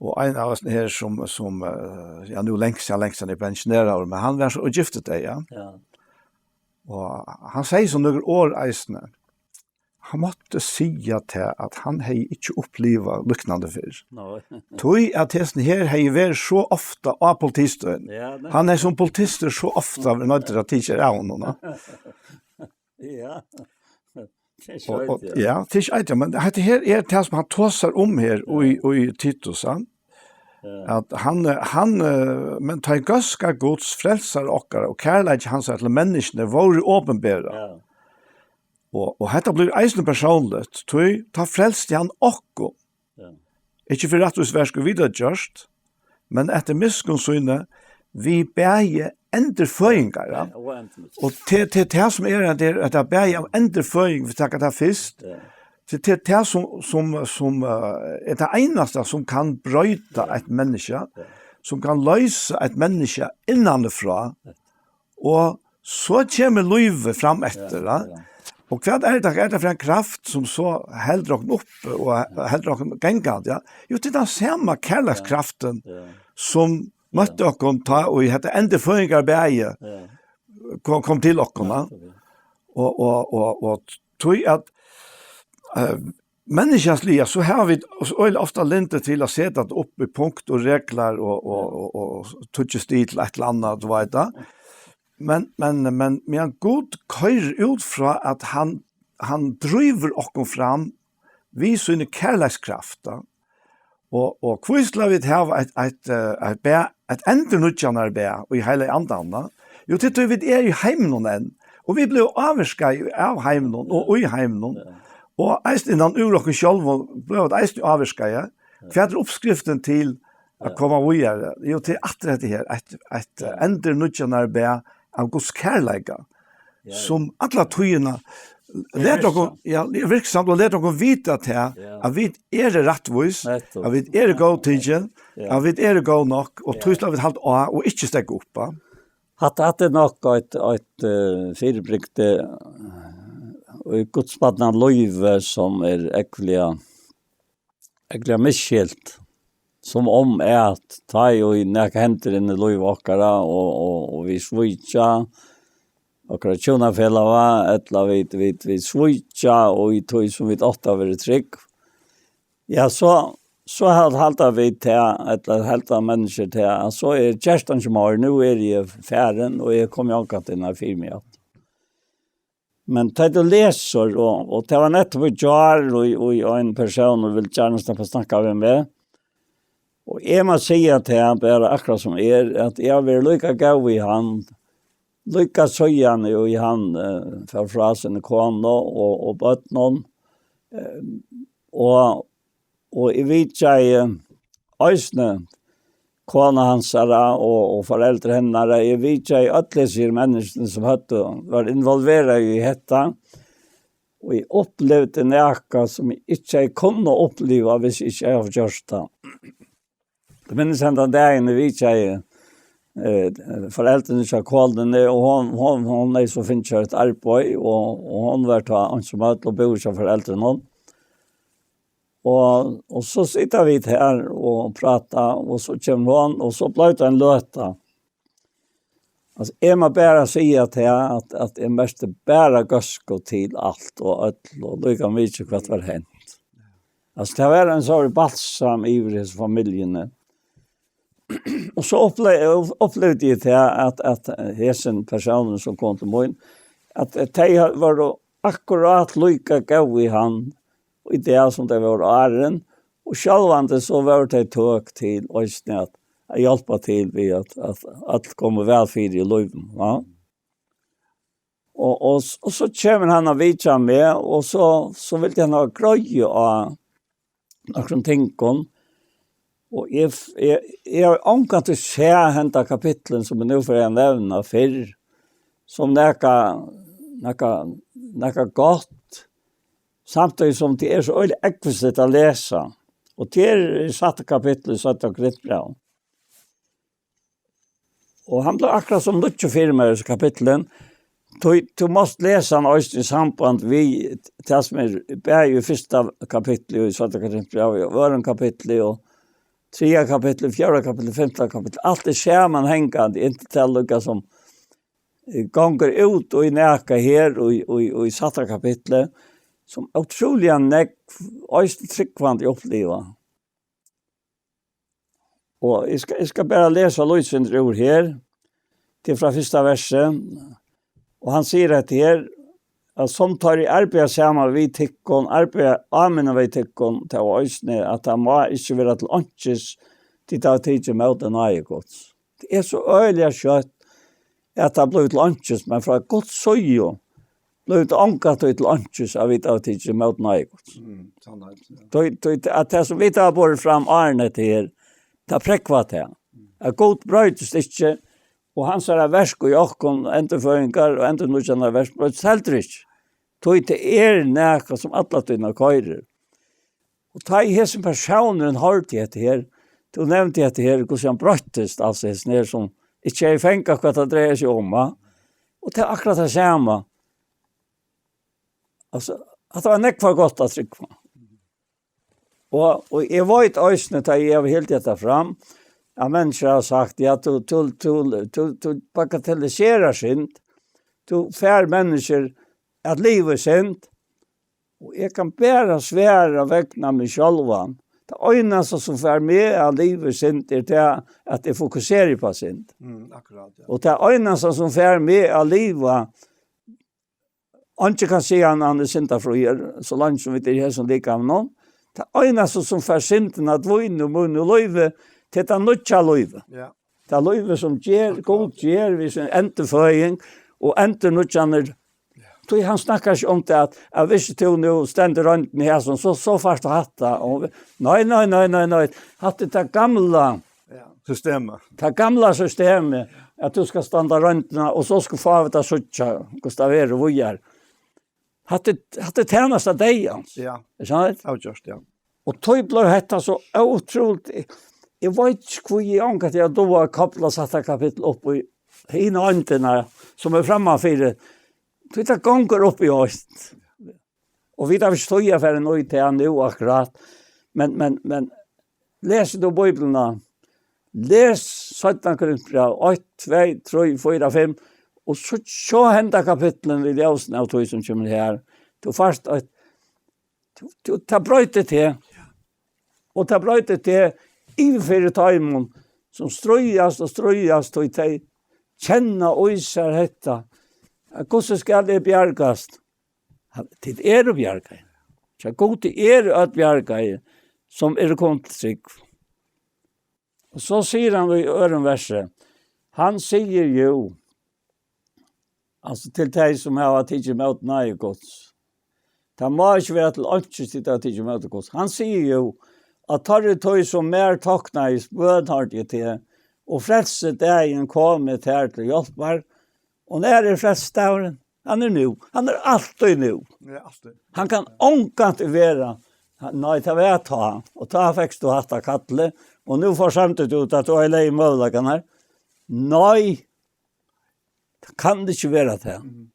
og ein av oss her sum, sum, eh, ja, nú langt, ja, langt síðan er pensjoneraður, men hann var so og gifti tey, ja. Ja. Og hann segði so nøkur orð eisini. Hann mátti siga tað, at hann hevði ikki upplivað líknandi fyrr. Nei. Tí at hesin her hevði verið so ofta á politistøðini. Ja, nei. Hann hevði sum politistur so ofta verið noyddur at tikið av honum, ja. Ja. Tað er Og, og, skjótt, ja. ja, tað er ikki eitt, men hetta her er tað, sum hann tosar um her, Ja. í, í Titus, ja. Ja. At hann, eh, hann, eh, men tá ið góðska Guds, frelsara okkara, og kærleiki hansara til menniskjuni vóru opinberað, Ja. Og, og hetta blívur eisini persónligt, tí tá frelsti hann okkum. Ja. Ikki fyri rættvísverk, skuldu vit hava gjørt, men eftir miskunn síni, við bæði endurføðingar, ja. Ja, og endurnýggj. Og til, til tað sum er, at er, at tað bæði av endurføðing, vit taka tað fyrst, ja. Til, til tað sum, sum, sum, eh, er tað einasta sum kann broyta eitt menniskja, ja. Sum kann loysa eitt menniskja innanfrá, ja. Og so kemur lívið fram eftir, ja, ja. Og hvat er tað, er tað fyri ein kraft sum so heldur okkum uppi og he-, heldur okkum gangandi, ja? Jú, tað er tann sama kærleikskraftin, ja, ja, sum møtti okkum tá, og hetta endurføðingarbæði, ja, kom, kom til okkum, ja. Nettupp, ja. Og, og, og, og tí at, eh, menniskjasliga, so hava vit so øgiliga ofta lyndi til at seta tað upp í punkt og reglar og, og, og, og tíggju stig til eitt ella annað, tú veit tað. Men, men, men, men Gud koyrir út frá, at hann, hann drívur okkum fram við síni kærleikskrafta. Og, og hví skulu vit hava eitt, eitt, eh, eitt bæ-, eitt endurnýggjanarbæði í Heilaga Andanum? Jú, tí, tí vit eru í heiminum enn, og vit bliva ávirkaði av heiminum og í heiminum. Ja. Og eisini innan úr okkum sjálvum bliva vit eisini ávirkaði. Ja. Hvat er uppskriftin til at, ja, koma víðari? Jú, tí aftur hetta her, eitt, eitt, ja, endurnýggjanarbæði av Guds kærleika, ja, ja, sum alla tíðina er letur okkum, virksamt, ja, er virksamt og letur okkum vita til, ja, at vit eru rættvís, nettupp, at vit eru góðtikin, ja, at vit eru góð nokk, og, ja, tí skulu vit halda á og ikki steðga upp, ja. Hatta, hatta er nokk eitt, eitt, eh, fyribrigdi, eh, í Guds barna lívi, sum er ógvuliga, ógvuliga misskilt, sum um at tá ið nakað hendir inn í lív okkara, og, og, og vit svíkja okkara hjúnafelaga, ella vit, vit, vit svíkja, og í tí sum vit áttu at vera trygg, ja, so, so hal-, halda vit til, ella halda menniskjur til, at so er gerst einki meir, nú eri eg farin, og eg komi ongantíð nær fyri meg aftur. Men tá tú lesur, og, og tað var nettupp í gjár, og, og ein persónur vildi gjarna sleppa at snakka við meg, og eg má siga til hann bara akkurát sum er, at eg havi verið líka góð við hann, líka síðan eg og hann, eh, fór frá síni konu og, og børnum, eh, og, og eg vitjaði eisini kona hansara og, og foreldur hennara. Eg vitjaði øll hesi her menniskjuni sum høvdu, var involverað í hetta, og eg upplivdi nakað sum eg ikki hevði kunnað uppliva, hvis eg ikki hevði gjørt tað. Eg minnist hendan dagin, eg vitjaði, eh, foreldrini hjá konuni, og hon, hon, hon hevði so fingið eitt arbeiði, og, og hon var tá einsamøll og búði hjá foreldrunum. Og, og so sita vit her og prata, og so kemur hon, og so bleiv tað ein løta. Altso, eg má bara siga tað, at, at eg merkti bara góðsku til alt og øll, og líka mikið hvat var hent. Altso, tað var ein sort balsam yvir hesi familjuni. Og so upple-, upplivdi eg tað, at, at hesin persónurin, sum kom til mín, at tey ha-, vóru akkurát líka góð við hann í dag, sum tey vóru áðrenn, og sjálvandi so vóru tey tøk til eisini at, at hjálpa til við at, at øll komu væl fyri í lívinum, ja. Og, og, s-, og so kemur hann at vitja meg, og so, so vildi hann hava greiðu á nøkrum tingum. Og eg f-, eg, eg havi ongantíð sæð henda kapitlin, sum eg nú fari at nevna, fyrr, sum nakað, nakað, nakað gott, samtíðis sum tað er so øgiliga ógvusligt at lesa. Og tað er í sætta kapitli í sætta Korintbrævi. Og hann bleiv akkurát sum nýggjur fyri mær, hesi kapitlin. Tú, tú mást lesa hann eisini í samband við tað sum er bæði í fyrsta kapitli í sætta Korintbrævi, og øðrum kapitli, og triðja kapitli, fjórða kapitli, fimta kapitli. Alt er samanhangandi, inntil tað líka sum, eh, gongur út í nakað her í, í, í sætta kapitli, sum ótrúliga nógv eisini trúgvandi uppliva. Og eg skal, eg skal bara lesa lítið sindur úr her, til frá fyrsta versi. Og hann sigur hetta her, at sum tá ið eg arbeiði saman við tykkum, arbeiði áminna við tykkum, tað var eisini, at tað má ikki vera til einkis, tit hava tikið ímóti náði Guds. Tað er so øgiliga skjótt, at tað blívur til einkis, men frá Guds síðu, blívur tað ongantíð til einkis, at vit hava tikið ímóti náði Guds. Mm, sannheit, ja. Tí, tí at tað, sum vit hava borið fram áðrenn hetta her, tað prógvar tað. At Gud broytist ikki, og hansara verk í okkum, endurføðingar og endurnýggjanarverk, broytist heldur ikki. Tí tað er nakað, sum alla tíðina koyrir. Og tá ið hesin persónurin hoyrdi hetta her, tú nevndi hetta her, hvussu hann broyttist, altso hesin her, sum ikki hevði fangað, hvat tað dreiar seg um, va? Og tað er akkurát tað sama. Altso, at tað var nógv for gott at trúgva. Og, og eg veit eisini, tá eg havi hildið hetta fram, at menniskjur hava sagt, ja, tú, tú, tú, tú, tú bagatelliserar synd, tú fær menniskjur at liva í synd, og eg kann bara svara vegna meg sjálvan. Tað einasta, sum fær meg at liva í synd, er tað, at eg fokuseri upp á synd. Mm, akkurát, ja. Og tað einasta, sum fær meg at liva, eingin kann siga, hann, hann er syndafríur, so leingi sum vit eru í hesum likaminum. Tað einasta, sum fær syndina at dvína úr mínum lívi, tað er tað nýggja lívið. Ja. Tað lívið, sum ger, Gud ger við sín endurføðing og endurnýggjanir. Tí hann snakkar ikki um tað, at, at viss tú nú stendur royndin í hesum, so, so fært tú hatta. Og, nei, nei, nei, nei, nei. Hatta er tað gamla. Ja, systemið. Tað gamla systemið, at tú skal standa royndina, og so skal fáa vit at síggja, hvussu tað verður víðari. Hatta er, hatta er tænasta deyðans. Ja. Er sant? Avgjørt, ja. Og tí bleiv hetta so ótrúligt. Eg, eg veit ikki, hví eg ongantíð havi dugað at kopla sett tað kapittul upp í hina eindina, sum er frammanfyri. Tí tað gongur upp í eitt. Og vit hava ikki tíð at fara inn í tað nú akkurát. Men, men, men lesur tú Bíbliuna, les seinna Korintbræv eitt, tvey, trý, fýra, fimm, og so, so henda kapitlin við ljósinum av tí sum kemur her. Tú fært eitt, tú, tú, tað broytir teg. Og tað broytir teg yvir fyri teimum, sum stríðast og stríðast, og tey kenna í sær hetta, at hvussu skal eg bjargast? Hann, tit eru bjargaði. Hjá Gudi eru øll bjargaði, sum eru komin til trúgv. Og so sigur hann í øðrum versi, hann sigur jú, altso til tey, sum hava tikið ímóti náði Guds. Tað má ikki vera til einkis, tit hava tikið ímóti Guds. Hann sigur jú, at teirri tíð, sum mær toknaðist, bønhoyrdi eg teg, og frelsidagin kom eg tær til hjálpar. Og nær er frelsidagurin? Hann er nú. Hann er altíð nú. Ja, altíð. Hann kann ongantíð vera, nei, tað var tá, og tá fekst tú hatta kallið, og nú forsømdi tú tað, at tú hevði legið møguleikarnar. Nei, tað kann ikki vera tað. Mhm.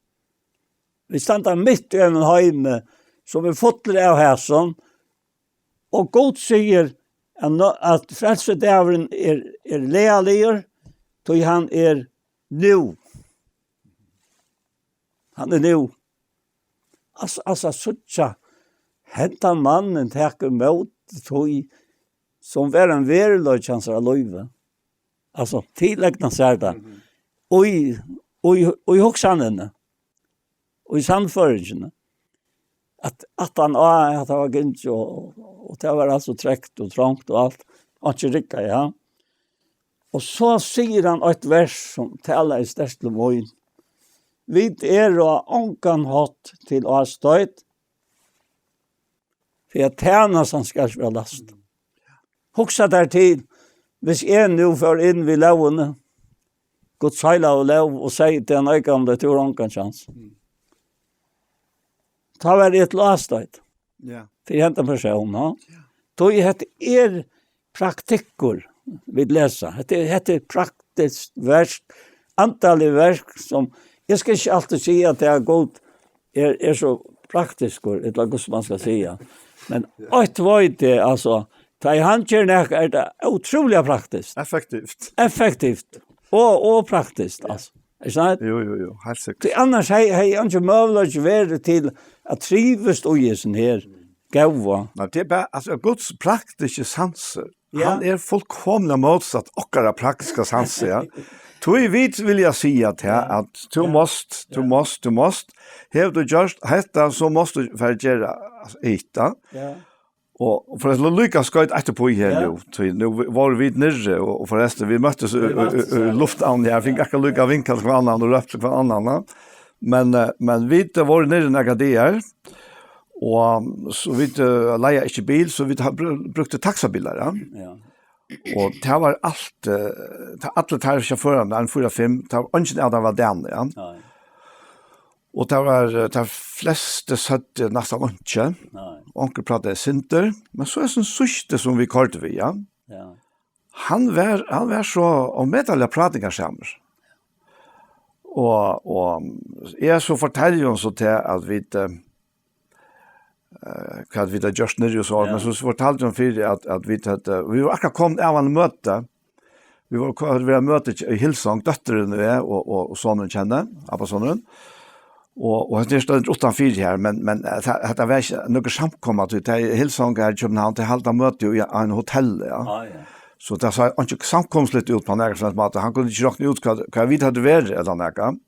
Vit standa mitt í einum heimi, sum er fullur av hasum, og Gud sigur, at nå, at frelsidagurin er, er legaligur, tí hann er nú. Hann er nú. Altso, altso, at síggja hendan mannin taka ímóti tí, sum var ein veruleiki hansara lívi. Altso, tileigna sær tað. Mhm. Og í, og í, og í hugsanini, og í sannføringini. At, at hann, á, at hann var gingið, og, og tað var altso trekt og trongt og alt. Og ikki rigga, ja. Og so sigur hann eitt vers, sum talar sterkt til mín. Vit eru á ongan hátt til ástoyt, fyri at tænastan skal ikki vera last. Hugsa tær til, hvis eg nú fór inn við lógini, Guds heilagu lóg, og segði til ein eyðgamlan, tú hevur ongan kjans. Mm. Tá var eg til ástoyt. Ja. Fyri hendan persón, ha? Ja. Tí hetta er praktikkur, vit lesa. Hetta er, hetta er praktiskt verk, andaligt verk, sum, eg skal ikki altíð siga, at tað er Gud er, er so praktiskur, ella hvussu man skal siga. Men eitt veit eg, altso, tá ið hann ger nakað, er tað ótrúliga praktiskt. Effektivt. Effektivt og, og praktiskt, altso. Ikki sant? Jú, jú, jú, heilt sikkert. Tí annars hevði, hevði hann ikki møguleiki verið til at trivast í hesum her góða. Nei, tað er bara, altso, Guds praktiski sansur. Ja. Hann er fullkomiliga mótsatt okkara praktiska sansi, ja. Tí vit vilja siga til, ja, at tú, ja, mást, tú, ja, mást, tú mást, hevur tú gjørt hetta, so mást tú fara at gera hitt, ja. Ja. Og, og forresten, líka skoyt eftirpå her, ja, nú, tí nú vóru vit niðri, og, og forresten, vit møttust í, vit møttust, í, í, ja, lufthavn her, fingu akkurát líka vinkað til hvønn annan og rópt til hvønn annan, ja. Men, eh, men vit, eh, vóru niðri nakrar dagar, og so vit, eh, leiga ikki bil, so vit ha-, bru-, brúktu taxabilar, ja. Ja. Og tað var alt, eh, tað, allir teir sjåførarnir, ein fýra, fimm, tað var eingin av teimum var danur, ja. Nei. Og tað var, eh, tað flestu søgdu næstan einki. Nei. Onkur prátaði sindur, men so er sum síðsti sum vit koyrdu við, ja. Ja. Hann var, hann var so ómetaliga prátingarsamur. Og, og eg so fortaldi honum so til at vit, eh, eh, hvat vit hava gjørt niðri og so, ja, men so fortaldi hann fyri at, at vit hava, vit vóru akkurát komin av einum møti. Vit vóru ko-, vit vóru á møti í Hillsong, dóttirin og eg og, og, og sonurin hjá henni, abbasonurin. Og, og hetta er støðan uttanfyri her, men, men, eh, tað, hetta var ikki nøkur samkoma, tí tað er Hillsong her í København, tey halda møti í einum hotelli, ja. Ah, ja. So tað sá ikki samkomsligt út á nakran som helst máta. Hann kundi ikki rokna út hvat, hvar vit høvdu verið ella nakað.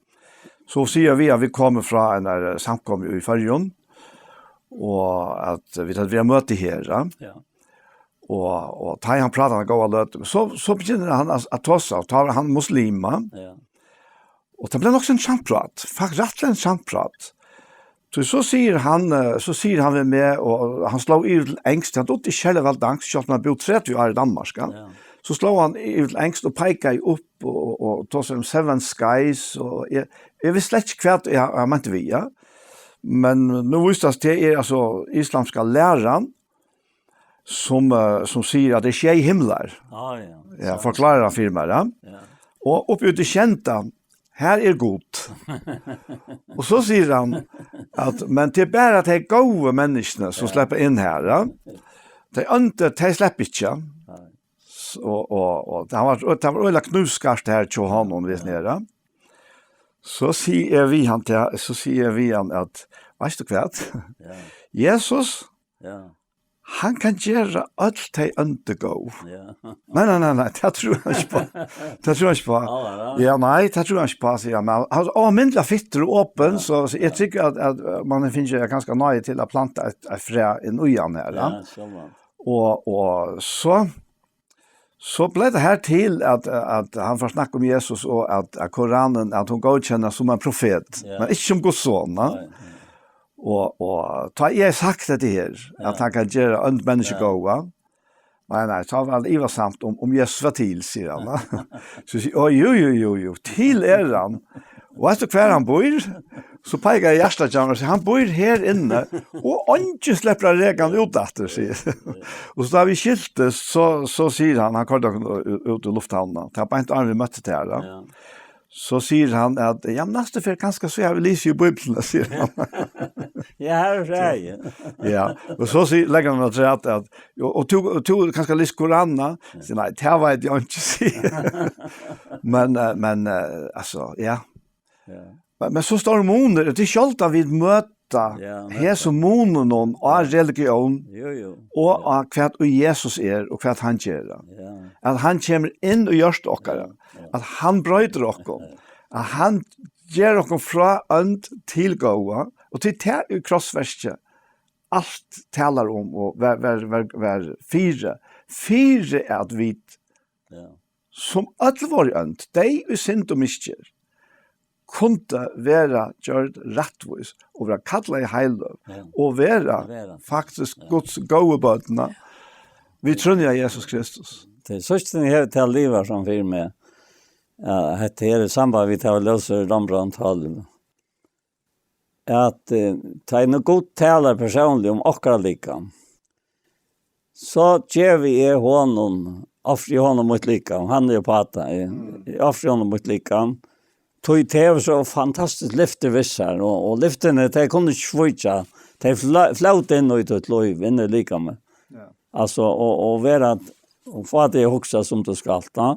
So siga vit at vit komu frá einari, eh, samkomu í Føroyum, og at vit høvdu verið á møti her, ja. Ja. Og, og tá hann prátar eina góða løtu, so, so begynnar hann at, at tosa, og tá var hann muslima. Ja. Og tað bleiv nokk so interessant prát, faktiskt rættiliga interessant prát. So, so sigur hann, eh, so sigur hann við meg, og hann sló yvir til enskt, hann dugdi ikki serliga væl danskt, sjálvt um hann búði tretivu ár í Danmark, ja. Ja. So sló hann yvir til enskt og peikaði upp og, og, og tosaði um Seven Skies, og eg, eg visti slett ikki hvat eg, eg meinti við, ja. Men nú vísti tað seg, tað er altso islamska læran, sum, eh, sum sigur at tað er sjey himlar. Ah, ja. Ja, forklárar hann fyri mær, ja. Ja. Og uppi í tí sjeynda, her er Gud. Og so sigur hann at, men tað er bara tey góðu menniskjuni sum, ja, sleppa inn her, ja. Tey óndu, tey sleppa ikki, ja. Nei. S-, og, og, og tað var, tað var øgiliga knívskart her hjá honum, við, ja, nere. So sigi eg við hann, ja, so sigi eg við hann at, veitst tú hvat? Ja. Jesus, ja, hann kann gera øll tey óndu góð. Ja. Nei, nei, nei, nei, tað trúði hann ikki uppá. Tað trúði hann ikki uppá. Ja, ja, ja. Ja, nei, tað trúði hann ikki uppá, sigur hann. Men hann, hann var ómetaliga fittur og opin, ja, so, so eg, ja, trúgvi at, at, eh, man finnur kanska náði til at planta eitt, eitt fræ inn í hann her, ja. Ja, sjálvandi. Og, og so, so bleiv tað her til at, at hann fór at snakka um Jesus og at, at Koranen, at hon góðkennir sum ein profet, ja, men ikki sum Guds son, ja. Nei, nei. Og, og tá eg hevði sagt hetta her, at, ja, hann kann gera ónd menniskju, ja, góða. Nei, nei, tá var hann ivasamt um, um Jesus var til, sigur hann. So eg sigi, «Ó, jú, jú, jú, jú, til er hann. Og veitst tú hvar hann býr?» So peikaði eg hjartað hjá mær og sigi, «Hann býr her inni, og eingin sleppur at reka hann út aftur», sigur. Og so tá vit skiltust, so, so sigur hann, hann koyrdi okkum ú-, út í lufthavnina. Tað var beint áðrenn vit møttu tær, ja. Ja. So sigur hann at, «Ja, men næstu ferð kanska so havi eg lisið í Bíbliuni», sigur hann. Ja, her er fræið. Ja, og so sigur, leggur hann afturat at, «Og, og tú, og tú kanska lesa Koranen?» Ja. Sigur, «Nei, tað veit eg ikki», sigur. Men, eh, men, eh, altso, ja. Ja. Men, men so stór munur, tað er sjálvt at vit møta, ja, men hesum muninum á, ja, religión, jú, jú, og, ja, á hvat ið Jesus er og hvat hann ger. Ja. At hann kemur inn í hjørtu okkara, ja, ja, at hann broytir okkum, at hann ger okkum frá ónd til góða, og til tað er krossverkið alt talar um og var, var, var, var fyri, fyri at vit, ja, sum øll vóru ónd, deyð í synd og misgerð, kundu vera gjørd rættvís og vera kallað í heiløg, ja, og vera, vera, faktiskt, ja, Guds góðu børn, ja, við trúnni á Jesus Kristus. Tað er sostatt, eg havi tað liva framfyri meg. Ja, hetta her er samband við tað, ljósið Rembrandt hálv. At, eh, tá ið nú Gud talar persónliga um okkara likam, so gevi eg honum, ofri honum mítt likam, hann er uppá tað, eg, mm, eg ofri honum mítt likam, tí tað hevur so fantastiskt lyfti við sær, og, og lyftini, tey kunnu ikki svíkja, tey fló-, flóta inn í títt lív, inn í likamið. Ja. Altso, og, og vera, og fáa teg at hugsa sum tú skalt, ja.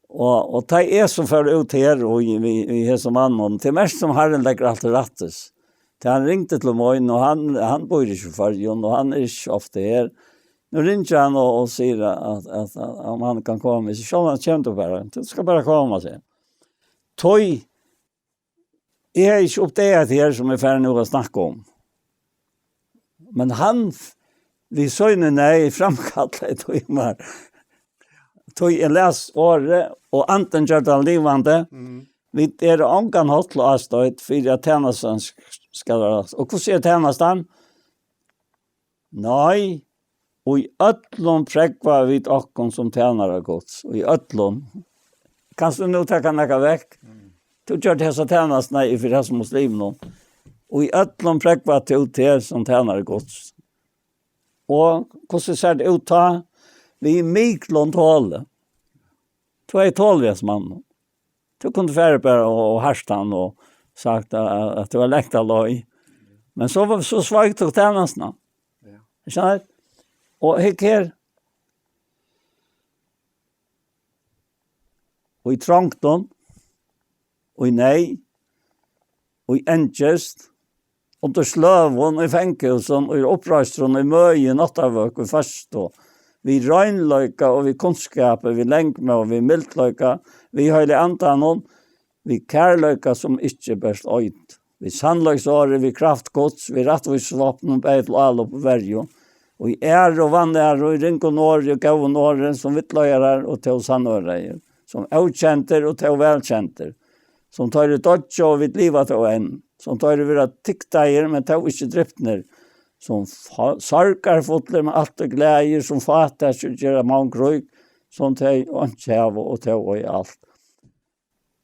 Og, og tá eg so fór út her og í, í, í hesum mannum, tað er mest sum Harrin leggur alt til rættis. Tá hann ringdi til mín, og hann, hann býr ikki í Føroyum, og hann er ikki ofta her. Nú ringir hann og, og sigur at, at, at, at hann kann koma. Eg sigi, sjálvandi kemur tú bara. Tú skalt bara koma, sigur hann. Tí eg hevði ikki uppdagað hetta her, sum eg fari nú at snakka um. Men hann, við síni neyð, framkallaði tað í mær. Tí eg las orðið, og andin gjørdi hann livandi. Mm. Vit eru á ongan hátt til ástoyt fyri, at tænastan sk-, skal vera. Og hvussu er tænastan? Nei, og í øllum prógva vit okkum sum tænarar Guds. Og í øllum. Kanst tú nú taka nakað vekk? Mm. Tú gjørdi hesa tænastuna í fyri hesum muslimunum. Og í øllum prógva tú teg sum tænari Guds. Og hvussu sær tað út tá? Við miklum toli. Tú er tolin, mann. Tú kundi farið bara og, og hart hann og sagt at, at, at tú var lengt av løy. Men so var, so sveik tú tænastuna. Ja. Ikki sant? Og hygg her. Og í trongdum, og í neyð, og í angist, undir sløgum, í fangahúsum, í uppreistrum, í møði, náttarvøku, í føstu, við reinleika og við kunnskapi, við langmóð, við mildleika, við Heilaga Andanum, við kærleika, sum ikki berst eita, við sannleiksorði, við kraft Guds, við rættvísisvápnum, bæði til álop og verju, og í æru og vanæru, í ringum orði og góðum orði, sum villleiðarar og tó sannførarar, sum ókendir og tó vælkendir, sum teir ið doyggja og vit liva tó enn, sum teir ið verða tygdaðir, men tó ikki dripnir, sum fa-, sorgarfullir, men altíð glaðir, sum fátækir gera mong rík, sum tey einki hava og tó eiga alt.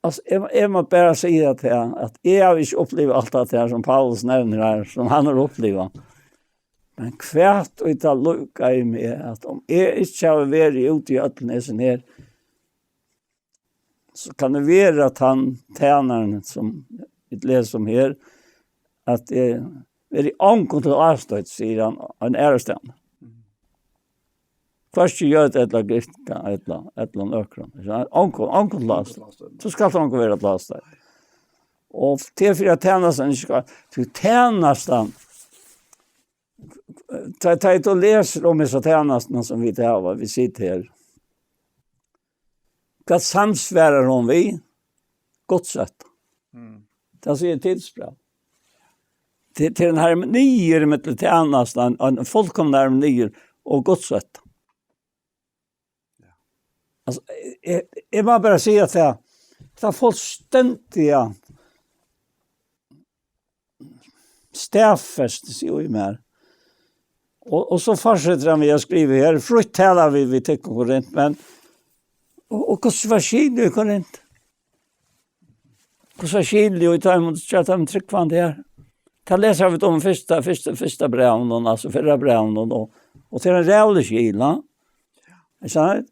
Altso, eg, eg má bara siga at, at eg havi ikki upplivað alt tað her, sum Paulus nevnir her, sum hann hevur upplivað. Men hvat og tað líkaði meg, at um eg ikki havi verið úti í øllum hesum her, so kann tað vera, at hann tænarin, sum vit lesa um her, at eg verið ongum til ástoyt, sigur hann ein aðrastaðni. Hvørki jøda ella grikka, ella, ella nøkrum. Ikki sant? Ongum, ongum til ástoyt. So skal ongum vera til ástoyt. Og til fyri at tænastan ikki skal, til tænastan, tá, tá tú lesur um hesa tænastuna sum vit hava, vit sita her. Hvat samsvarar hon við? Gudsótta. Mm. Tað sigur Titusa bræv. Til, til ein harmoni er millum tænastan, ein, ein fullkomin harmoni og Gudsótta. Ja. Altso, eg, eg, eg má bara siga at tað, tað fullstendiga staðfestir seg í mær. Og, og so fortsetir hann við at skriva her: Frítt tala vit við tykkum, Korint, men, og, og hvussu var skilið í Korint? Hvussu var skilið í teimum, hjá teimum trúgvandi her? Tað lesa vit um í fyrsta, fyrsta, fyrsta brævinum, altso fyrra brævinum, og, og tað er ein ræðulig skil, ha? Ikki sant?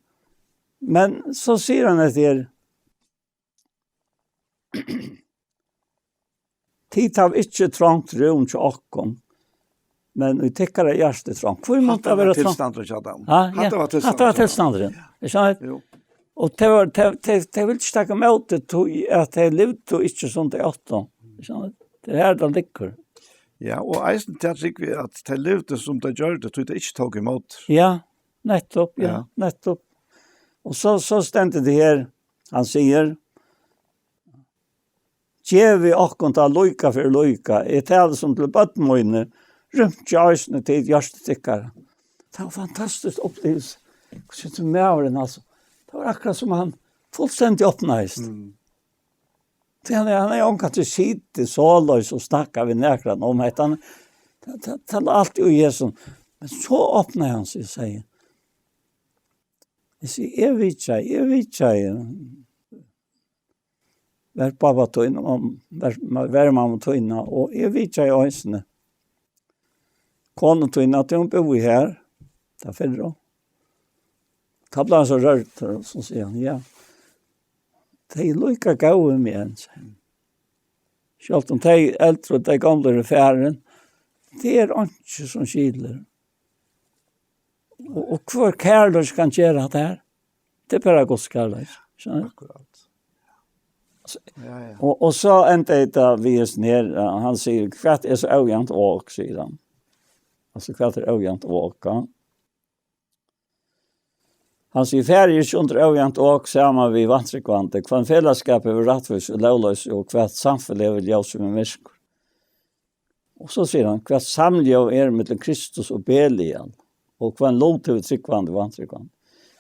Men so sigur hann hetta her: Tit hava ikki trongt rúm hjá okkum, men í tykkara hjarta er trongt. Hví má tað vera trongt? Hatta var tilstandurin hjá teimum. Ha, ja. Hatta var tilstandurin hjá teimum. Hatta var tilstandurin. Ja. Ikki sant? Jú. Og tey var, tey, tey, tey vildu ikki taka ímóti, tí at tey livdu ikki sum tey áttu. Ikki sant? Tað er her tað liggur. Ja, og eisini tað trúgvi eg, at tey livdu sum tey gjørdu, tí tey ikki tóku ímóti. Ja, nettupp, ja, ja, nettupp. Og so, so stendur tað her, hann sigur: Gevið okkum tað líka fyri líka. Eg tali sum til børn míni, rynkið eisini tit hjørtu tykkara. Tað var fantastiskt uppliving. Hvussu hesin maðurin, altso. Tað var akkurát sum hann fullstendiga opnaðist. Mm. Tí hann, hann hevði ongantíð sitið soleiðis og snakkað við nakran um hetta. Hann, tað, tað, tað lá alt í hesum. Men so opnaði hann seg og segði: Eg sigi, eg vitjaði, eg vitjaði var pápa tín og var, var mamma tína, og eg vitjaði eisini konu tína, tí hon búði her, tað fyrra. Tá bleiv hann so rørdur, og so sigur hann: Ja, tey eru líka góð við meg enn, sigur hann. Sjálvt um tey eldru, tey gomlu eru farin, tað er einki sum skilir. Og, og hvør kærleiki kann gera hatta her? Tað er bara Guds kærleiki, skilur tú? Akkurát. Ja, ja. Og, og so endar tað við hesum her, eh, hann sigur: Hvat er so ójavnt ok, sigur hann. Altso, hvat er ójavnt ok, ja? Hann sigur: Farið ikki undir ójavnt ok saman við vantrúgvandi. Hvønn felagsskap hevur rættvísi og lógloysi, og hvat samfelag hevur ljós við myrkur? Og so sigur hann: Hvat samljóð er millum Kristus og Belial, og hvønn lut hevur trúgvandi og vantrúgvandi?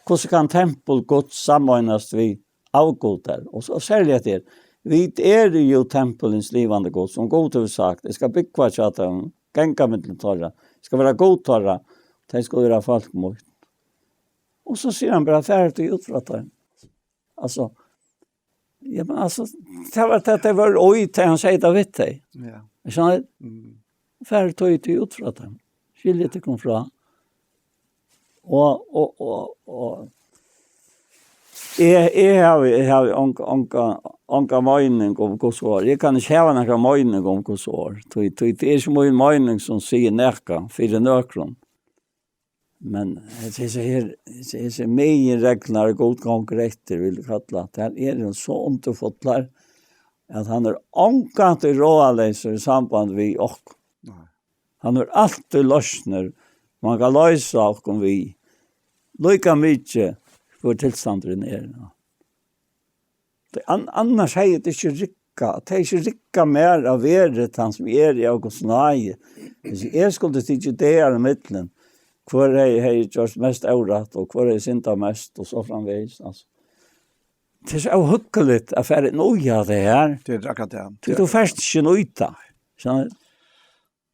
Hvussu kann tempul Guds sameinast við avgudar? Og so serliga hetta her: Vit eru jú tempulins livandi Guds, sum Gud hevur sagt: "Eg skal búgva hjá teimum, ganga millum teirra, eg skal vera Gud teirra, tey skulu vera fólk mítt." Og so sigur hann bara: "Far tí út frá teimum." Altso, ja, men altso, tað var tað, tað var oj, tað hann segði tað við tey. Ja. Eg skilji, Mm. "Far tí, tí út frá teimum. Skiljið tykkum frá." Og, og, og, og eg, eg havi, eg havi onga, onga, onga meining um Guds orð. Eg kann ikki hava nakra meining um Guds orð. Tí, tí, tað er ikki mín meining sum sigur nakað fyri nøkrum. Men hesi, hesi her, hesi, hesi meginreglurnar Gud gongur eftir, vil eg kalla, tær eru so undurfullar, at hann er ongantíð ráðaleysur í samband við okkum. Nei. Hann hevur altíð loysnir, man kann loysa okkum við, líka mikið hvør tilstandurin er. Tí an-, annars hevði tað ikki riggað, tað hevði ikki riggað mær at vera tann sum eg eri av Guds náði. Hvis eg skuldi tikið dagar í millum, hvør hevði, hevði gjørt mest órætt, og hvør hevði syndað mest, og so framvegis, altso. Tað er so óhugnaligt at fara inn í tað her. Tað er akkurát tað. Tí tú fært ikki inn í tað. So,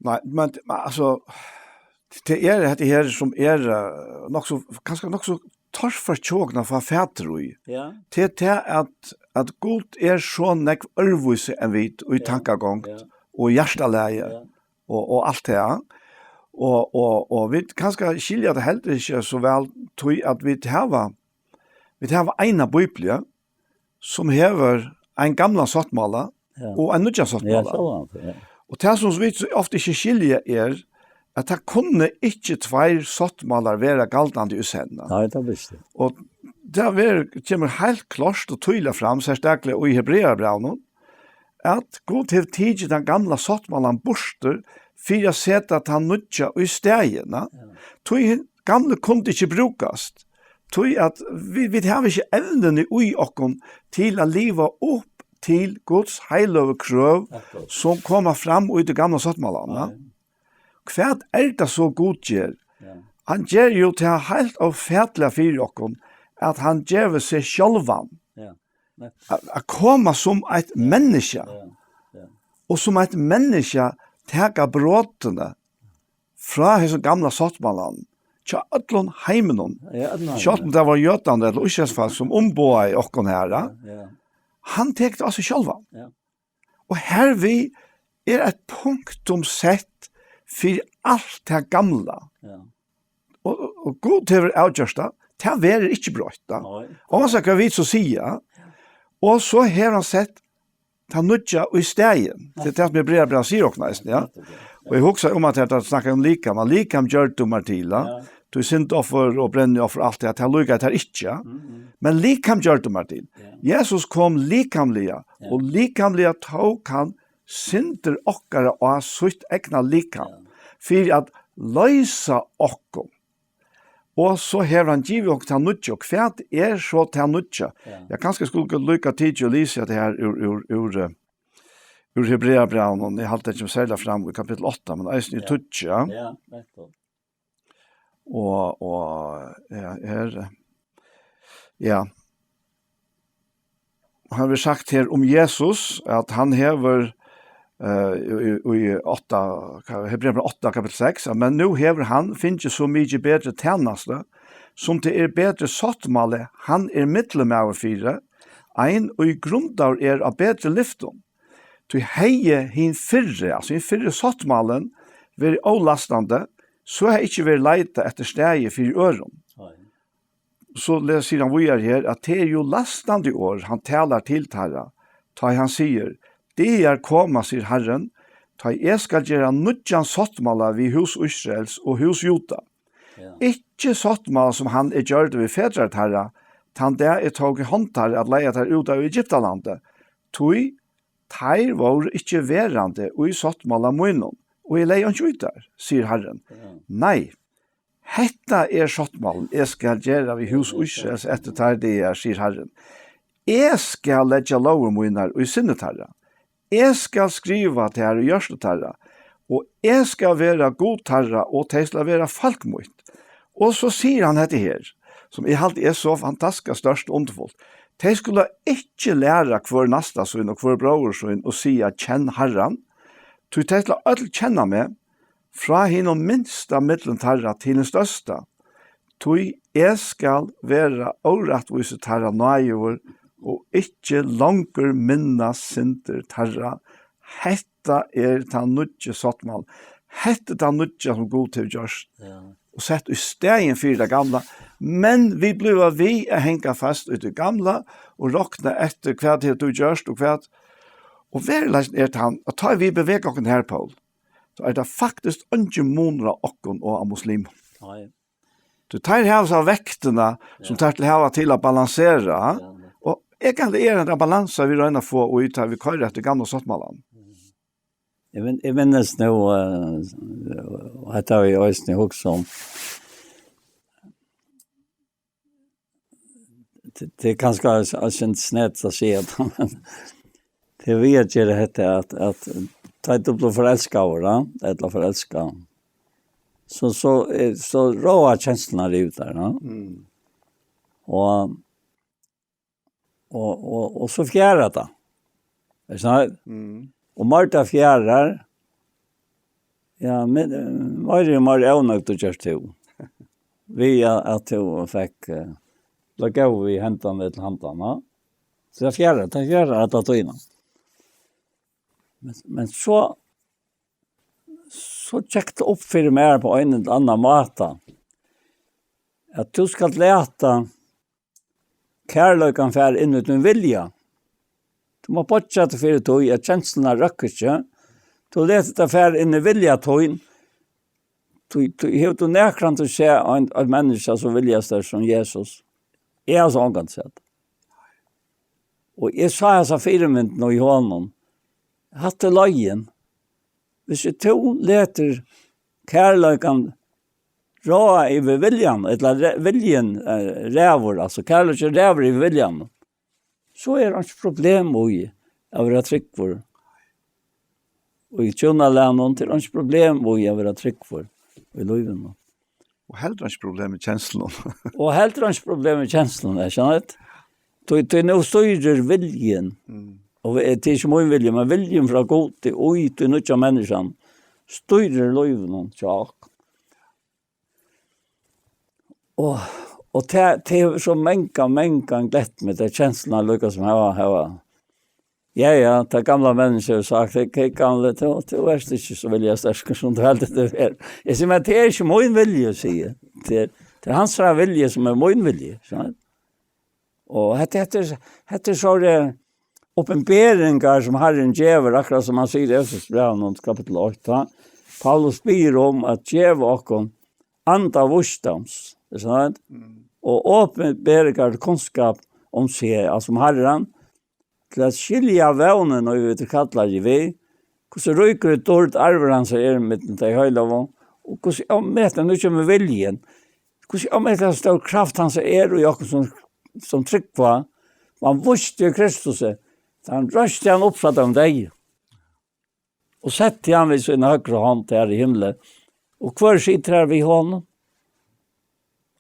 Nei, men, men, altso, tað er hetta her sum er, eh, nokk so, kanska nokk so torført hjá okkum at fáa fatur í. Ja. Tað er tað at, at Gud er so nógv øðrvísi enn vit í Ja, tankagongd ja. og hjartalagi Ja. og, og alt tað. Og, og, og vit kanska skilja tað heldur ikki so væl, tí at vit hava, vit hava eina bíbliu, sum hevur ein gamlan sáttmála Ja. og ein nýggjan Ja, sáttmála. sjálvandi, ja. Og tað, sum vit so ofta ikki skilja, er, at tað kunnu ikki tveir sáttmálar vera galdandi í senn. Nei, tað visti. Og tað ver-, kemur heilt klárt og týðiliga fram, serstakliga í Hebrearabrævinum, at Gud hevur tikið tann gamla sáttmálan burtur fyri at seta tann nýggja í staðin. Ja. Tí hin gamli kundi ikki brúkast. Tí at vit, vit hava ikki evnini í okkum til at liva upp til Guds heiløgu krøv, Akkurát. sum koma fram í tí gamla sáttmálanum. Nei. Hvat er tað so Gud ger? Ja. Hann ger jú tað heilt ófatiliga fyri okkum, at hann gevur seg sjálvan. Ja. Nei. At, at koma sum eitt Ja. menniskja. Ja. Ja. Og sum eitt menniskja taka brotini frá hesum gamla sáttmálanum, hjá øllum heiminum. Ja, øllum heiminum. Sjálvt um tað var jødarnir ella Ísraelsfólk sum umboðaði okkum her, ja. Ja, ja. Hann tekur tað á seg sjálvan. Ja. Og hervið er eitt punktum sett fyri alt tað gamla. Ja. Og, og, og Gud hevur avgjørt tað. Tað verður ikki broytt, tá. Nei. Og hann sigur, hvat vit so siga. Og so hevur hann sett tað nýggja í staðin. Tað er tað, sum Hebrearabrævið sigur okkum eisini, ja. Nettupp, ja. Og eg hugsi um, at tað snakkar um likam, at likam gjørdu mær til, ja. Ja. Tí syndoffur og brennioffer, alt tað, tað líkaði tær ikki, ja. Mm, mm. Men likam gjørdu mær til. Ja. Jesus kom likamliga, Ja. og likamliga tók hann syndir okkara á sítt egna likam, Ja. fyri at loysa okkum. Og so hevur hann givið okkum tað nýggja. Og hvat er so tað nýggja? Ja. Ja, kanska skuldi eg líka tikið og lisið hetta her úr, úr, úr, eh, úr Hebrearabrævinum. Eg haldi ikki serliga fram í kapittul átta, men eisini í Ja. tíggju. Ja, nettupp. Og, og, ja, her, ja. Hann hevur sagt her um Jesus, at hann hevur, eh, í, í, í átta, hvat, Hebrearabrævið átta, kapittul seks, at, "Men nú hevur hann fingið so mikið betri tænastu, sum tað er betri sáttmáli, hann er millummaður fyri, ein, ið grundaður er á betri lyftum. Tí hevði hin fyrri, altso hin fyrri sáttmálin, verið ólastandi, so hevði ikki verið leitað eftir staði fyri øðrum." Nei. So les-, sigur hann víðari her, at tað er jú lastandi orð, hann talar til teirra, tá ið hann sigur, "Dagar koma, sigur Harrin, tá ið eg skal gera nýggjan sáttmála við hús Ísraels og hús Júda. Ja. Ikki sáttmála, sum hann er gjørdur við fedrar teirra, tann dag eg tók í hond teirra at leiða teir út av Egyptalandi, tí teir vóru ikki verandi í sáttmála mínum, og eg legði einki í teir, sigur Harrin. Ja. Nei, hetta er sáttmálin, eg skal gera við hús Ísraels eftir teir dagar, sigur Harrin. Eg skal leggja lógir mínar í sinni teirra. Eg skal skriva tær í hjørtu teirra, og eg skal vera Gud teirra, og tey skal vera fólk mítt. Og so sigur hann hetta her, sum eg haldi er so fantastiskt stórt og undurfult. Tey skulu ikki læra hvør næsta sín og hvør bróður sín og siga: Kenn Harran, tí tey skulu øll kenna meg, frá hinum minsta millum teirra til hin størsta. Tí eg skal vera órættvísi teirra náðigur og ikki longur minnast syndir teirra. Hetta er tann nýggi sáttmáli. Hetta er tann nýggja, sum Gud hevur gjørt Ja. og sett í staðin fyri tað gamla. Men vit blíva við at hanga fast í tí gamla og rokna eftir, hvat hevur tú gjørt og hvat. Og veruleikin er tann, at tá vit bevega okkum her, Poul, so er tað faktiskt eingin munur á okkum og á muslimum. Nei. Tí teir hava so vektina, sum Ja. teir til hava til at balansera. Ja, ja. Og eg kann læra at balansa við royna at fáa út, tá vit koyra eftir gamla sáttmálan. Eg min-, eg minnist nú, eh, og hetta havi eg eisini hugsað um. Tað, tað er kanska eitt, eitt sindur snert at siga tað, men tað er við at gera hetta, at, at tá tú blívur forelskaður, ja, ella forelskað, so, so, er, so ráða kenslurnar yvir tær, ja. Mm. Og, og, og, og so fjarar tað. Er sant? Mm. Og meir tað fjarar, ja, men, eh, meir og meir ónøgd tú gerst tú. Við at, at tú fekk, eh, blivið góð við hendan ella handan, ja. So tað fjarar, tað fjarar alla tíðina. Men, men so, so gekk tað upp fyri mær á ein ella annan máta, at tú skalt lata kærleikan fara inn í tín vilja. Tú mást boyggja teg fyri tí, at kenslurnar røkka ikki. Tú letur tað fara inn í vilja tín. Tú, tú, hevur tú nakrantíð sæð ein, eitt menniskja sum viljar sterkt sum Jesus? Eg havi so ongantíð sæð. Og eg sá hesa fyrimyndina í honum. Hatta er leiðin. Hvis tú letur kærleikan ráða yvir viljan, ella re-, viljin, eh, ræður, altso kærleikin ræður yvir viljan, so er einki problem í at vera trúgvur. Og í hjúnalagnum, tað er einki problem í at vera trúgvur í lívinum. Og heldur einki problem við kenslunum. Og heldur einki problem við kenslunum, er sant? Tí, tí nú stýrir viljin. Mm. Og vi-, tað er ikki mín vilji, men viljin frá Gudi, í tí nýggja menniskjan, stýrir lívinum hjá okkum. Og, og tað, tað hevur so mangan, mangan glett meg, tað kenslurnar líka sum hava, hava. Ja, ja, tað gamla menniskja hevur sagt, hey, hey, gamli, tú, tú ert ikki so vilja sterkur sum tú heldur tú er. Eg sigi, men tað er ikki mín vilji, sigi eg. Tað er, tað er hansara vilji sum er mín vilji, sant? Og hetta, hetta er, hetta er so, eh, opinberingar sum Harrin gevur, akkurát sum hann sigur í Efesusbrævinum, kapittul eitt, tá Paulus biður um at geva okkum anda vísdóms, er sant? Mm. Og opinberingar til kunnskap um seg, altso um Harran, til at skilja vónina, ið vit eru kallaðir við, hvussu ríkur í dýrd arvur hansara er millum tey heilagu, og hvussu ómetaliga, nú kemur viljin, hvussu ómetaliga stór kraft hansara er í okkum sum, sum trúgva, hann vísti í Kristusi, tá hann reisti hann upp frá teimum deyðu, og setti hann við sína høgru hond har í himli, og hvør situr har við honum?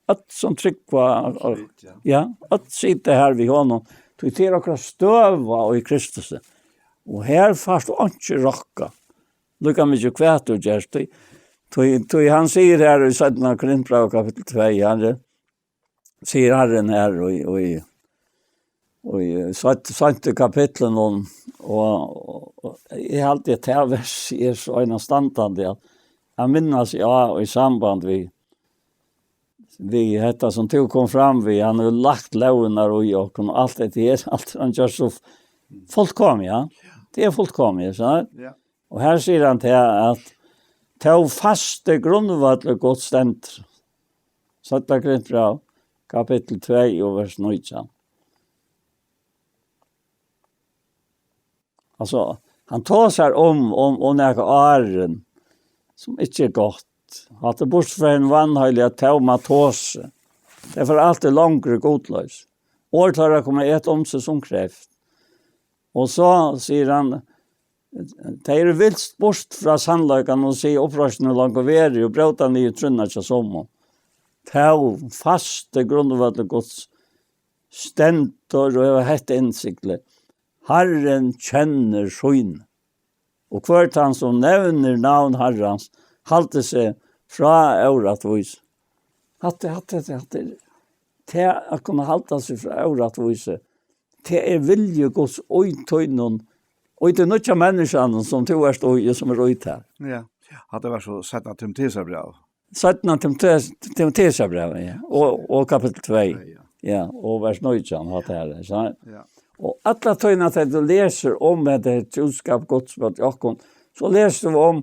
Øll sum trúgva, øll sita. Ja, øll sita har við honum, tí tað er okkara støða í Kristusi. Og her fært tú einki rokka. Líka mikið hvat tú gerst, tí, tí, tí hann sigur her í seinna Korintbræv kapittul tvey, hann er, sigur Harrin her í, í, í seintu, seintu kapitlinum, og, og, og eg haldi, at tað vers er so einastandandi at, at minnast, ja, í samband við, við hetta sum tú kom fram við, hann hevur lagt lógirnar í okkum, og alt hetta her, alt hann gjørt so fullkomið, ja. Tað er fullkomið, so. Ja. Og her sigur hann til at tó fasti grundvøllur Guds stendur. Seinna Korintbræv, kapittul tvey og vers nítjan. Altso, hann tosar um, um, um nakað áðrenn, sum ikki er gott. Hatta er burtur frá hinum vanheilaga tóma tosi. Tey fara altíð longur í gudloysi. Orð teirra koma at eta um seg sum kreft. Og so sigur hann, tey eru vilst burt frá sannleikanum og siga, uppreisturin er longu verið, og bróta niður trúnna hjá summum. Tó fasti grundvøllur Guds stendur og hevur hetta innsiglið: Harrin kennir sín. Og hvør tann, sum nevnir navn Harrans, haldi seg frá órættvísi. Hatta, hatta, hatta, hatta er, tað at kunna halda seg frá órættvísi, tað er vilji Guds í tínum, og í tí nýggja menniskjanum, sum tú ert í, og sum er í tær. Ja. Ja, hatta var so seinna Timoteusarbræv. Seinna Timoteus-, Timoteusarbræv, ja. Og, og kapittel tvey. Tvey, ja. Ja, og vers nítjan, hatta her, so. Ja. Og alla tíðina, tá tú lesur um hetta her trúskap Guds móti okkum, so lesur tú um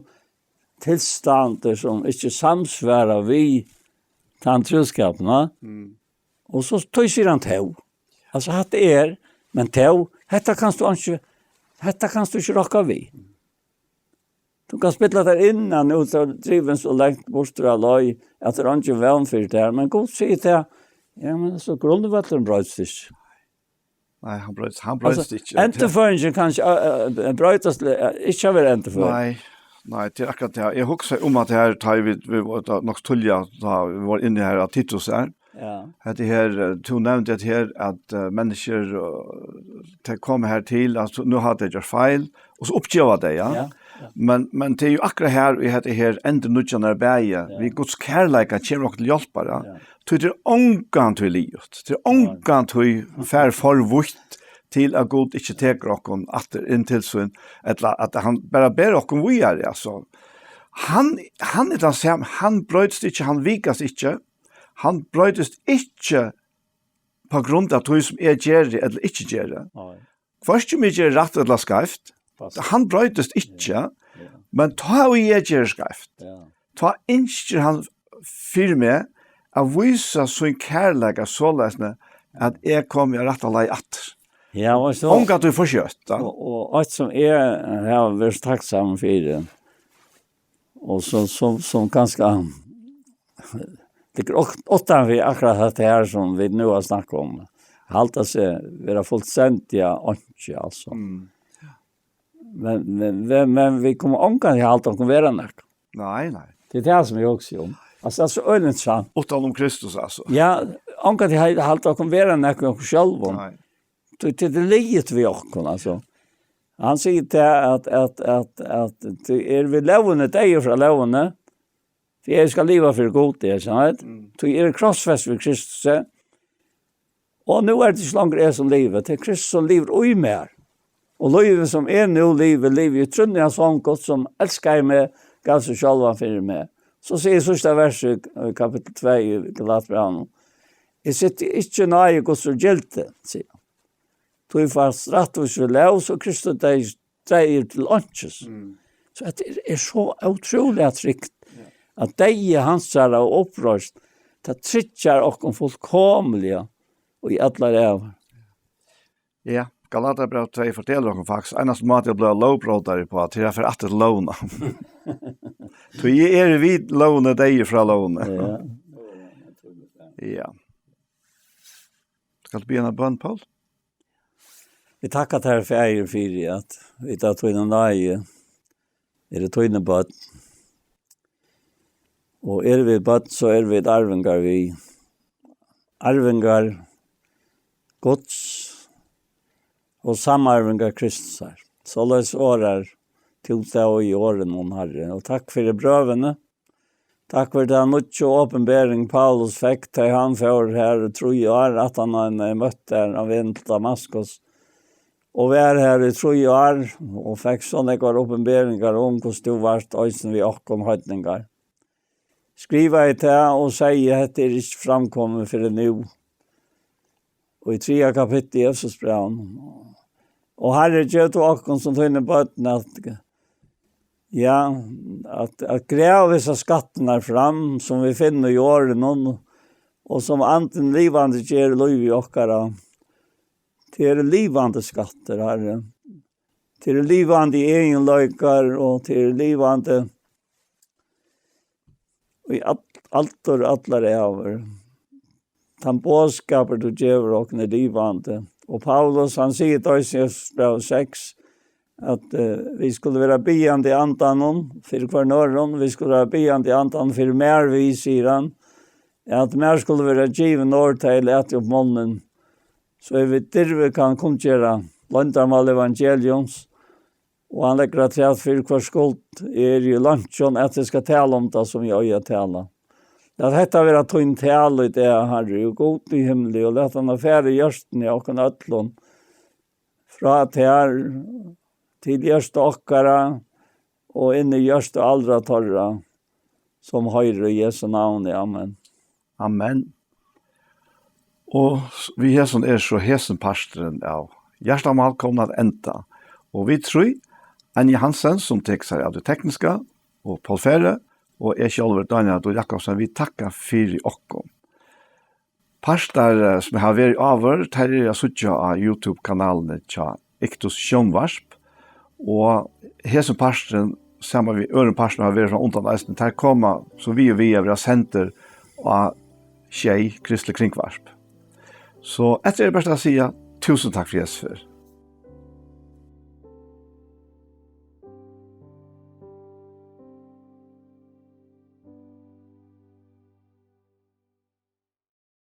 tilstandir, sum ikki samsvara við tann trúskapin, va? Mm. Og so, tí sigur hann tó. Altso, hatta er, men tó, hetta kanst tú ikki, hetta kanst tú ikki rokka við. Tú kanst spilla tær inn, at nú ert tú drivin so langt burtur av leið, at tað er eingin vón fyri tær. Men Gud sigur tað, ja, men so grundvøllurin broytist ikki. Nei, hann broytist, hann broytist Altso, ikki. Endurføðingin kann ikki, eh, eh, broytast, eh, ikki at vera endurføðing. Nei, nei, tað er akkurát tað. Eg hugsaði um at her, tá vit, vit vóru tá nokk so tíðliga, tá vit vóru inni her á Titus her. Ja. Hetta her, eh, tú nevndi hetta her, at, eh, menniskjur, eh, tey koma her til, at nú hava tey gjørt feil, og so uppgeva tey, ja. Ja, ja. Men, men tað er jú akkurát her, í hetta her, endurnýggjan er bæði, Ja. við Guds kærleika kemur okkum til hjálpar, ja. Ja. Tí tað er ongantíð liðugt, tað er Nei. ongantíð fer for vítt til at Gud ikki tekur okkum aftur inn til sín, ella at hann bara ber okkum víðari, altso. Hann, hann er tann sam-, hann broytist ikki, hann vikast ikki, hann broytist ikki på grund av tí sum eg geri ella ikki geri. Nei. Hvørki um eg geri rætt ella skeivt, Pass. hann broytist ikki, Ja, ja. men tá ið eg geri skeivt, Ja. tá ynskir hann fyri meg at vísa sín kærleika soleiðis, at eg komi á rætta leið aftur. Ja, og so Ongantíð for skjótt, ja. Og, og eitt sum eg havi verið takksamur fyri, og sum, sum, sum kanska liggur ut-, uttan fyri akkurát hetta her sum vit nú hava snakkað um. Halda seg vera fullstendiga einki, altso. Mm. Men, men, men, men vit koma ongantíð at halda okkum vera nakað. Nei, nei. Tað er tað sum eg hugsi um. Altso, tað er so øgiliga interessant. Uttan um Kristus, altso. Ja, ongantíð ha-, halda okkum vera nakað í okkum sjálvum. Nei. Tí, tí tað er liðugt við okkum, altso. Hann sigur tað at, at, at, at tí eru vit lógini deyðir frá lógini, tí eg skal liva fyri Gud, er tað ikki? Mm. Tí eg eri krossfestur við Kristusi, og nú er tað ikki longur eg sum livi, tað er Kristus sum livir í mær. Og lívið sum eg nú livi, livi eg í trúnni á Son Guds, sum elskaði meg, gav seg sjálvan fyri meg. So sigur síðsta vers í, í kapittul tvey í Galatbrævinum: Eg seti ikki náði Guds úr gildi, sigur hann. Tí fæst rættvísi við lóg, so Kristus deyði, deyði til einkis. Mm. So hetta er, er so ótrúliga trygt, Ja. at deyði hansara og uppreisn, tað tryggjar okkum fullkomiliga í allar ævir. Ja, Galatarbræv tvey fortelur okkum faktiskt, einasti máti at blíva lógbrótari uppá, til at fara aftur til lógina. Tí eg eri við lógini deyður frá lógini. Ja. Ja. Skal tú biðja eina bøn, Paul? Eg takki tær, Faðir, fyri at vit av tíni náði eru tíni børn. Og eru vit børn, so eru vit arvingar við. Arvingar Guds og samarvingar Kristusar. Soleiðis orðar tú tað í orðinum, Harri. Og takk fyri brøvini. Takk fyri ta nýggju opinbering Paulus fekk, tá hann fór har í trý ár, aftan á hann hevði møtt tær á vegnum til Damaskus. Og var har í trý ár, og fekk so nógvar opinberingar um, hvussu tú vart eisini við okkum heidningar. Skrivaði tað og segði: Hetta er ikki framkomið fyrr enn nú. Og í triðja kapitli í Efesusbrævinum: Og Harri, gev tú okkum sum tíni børn at, ja, at, at grava hesar skattirnar fram, sum vit finna í orðinum, og sum Andin livandi ger í lívi okkara. Tað eru livandi skattir, Harri. Tað eru livandi eginleikar, og tað eru livandi í all-, allar, allar ævir. Tann boðskapur, tú gevur okkum, er livandi. Og Paulus, hann sigur tað í Efesusbrævi seks, at, eh, vit skulu vera biðjandi í Andanum fyri hvørjum øðrum, vit skulu vera biðjandi í Andanum fyri mær við, sigur hann, at mær skulu vera givin orð, tá eg lati upp munnin, so eg við dirvi kann kunngera loyndarmál evangeliums, og hann leggur afturat fyri hvørt skuld eg eri í leinkjum, at eg skal tala um tað, sum eg eigi at tala. Lat hetta vera tín tala í dag, Harri, og Gud í himli, og lat hana fara í hjørtuni á okkum øllum, frá tær til hjørtu okkara og inn í hjørtu allra teirra, sum hoyra, í Jesu navni. Amen. Amen. Og s-, við hesum er so hesin parturin av Hjartamál komin at enda. Og vit trý, Anni Hansen, sum tekur sær av tí tekniska, og Poul Fere, og eg sjálvur, Dánjal Dul Jakobsen, vit takka fyri okkum. Partar, eh, sum hava verið áður, teir eru at síggja á YouTube-kanalini hjá Iktus Sjónvarp, og hesin parturin, saman við øðrum partum, hava verið frá undan eisini, teir koma so við og við at vera sendir á Sjey Kristelig Kringvarp. So eftir er bert at siga túsund takk fyri hesa ferð.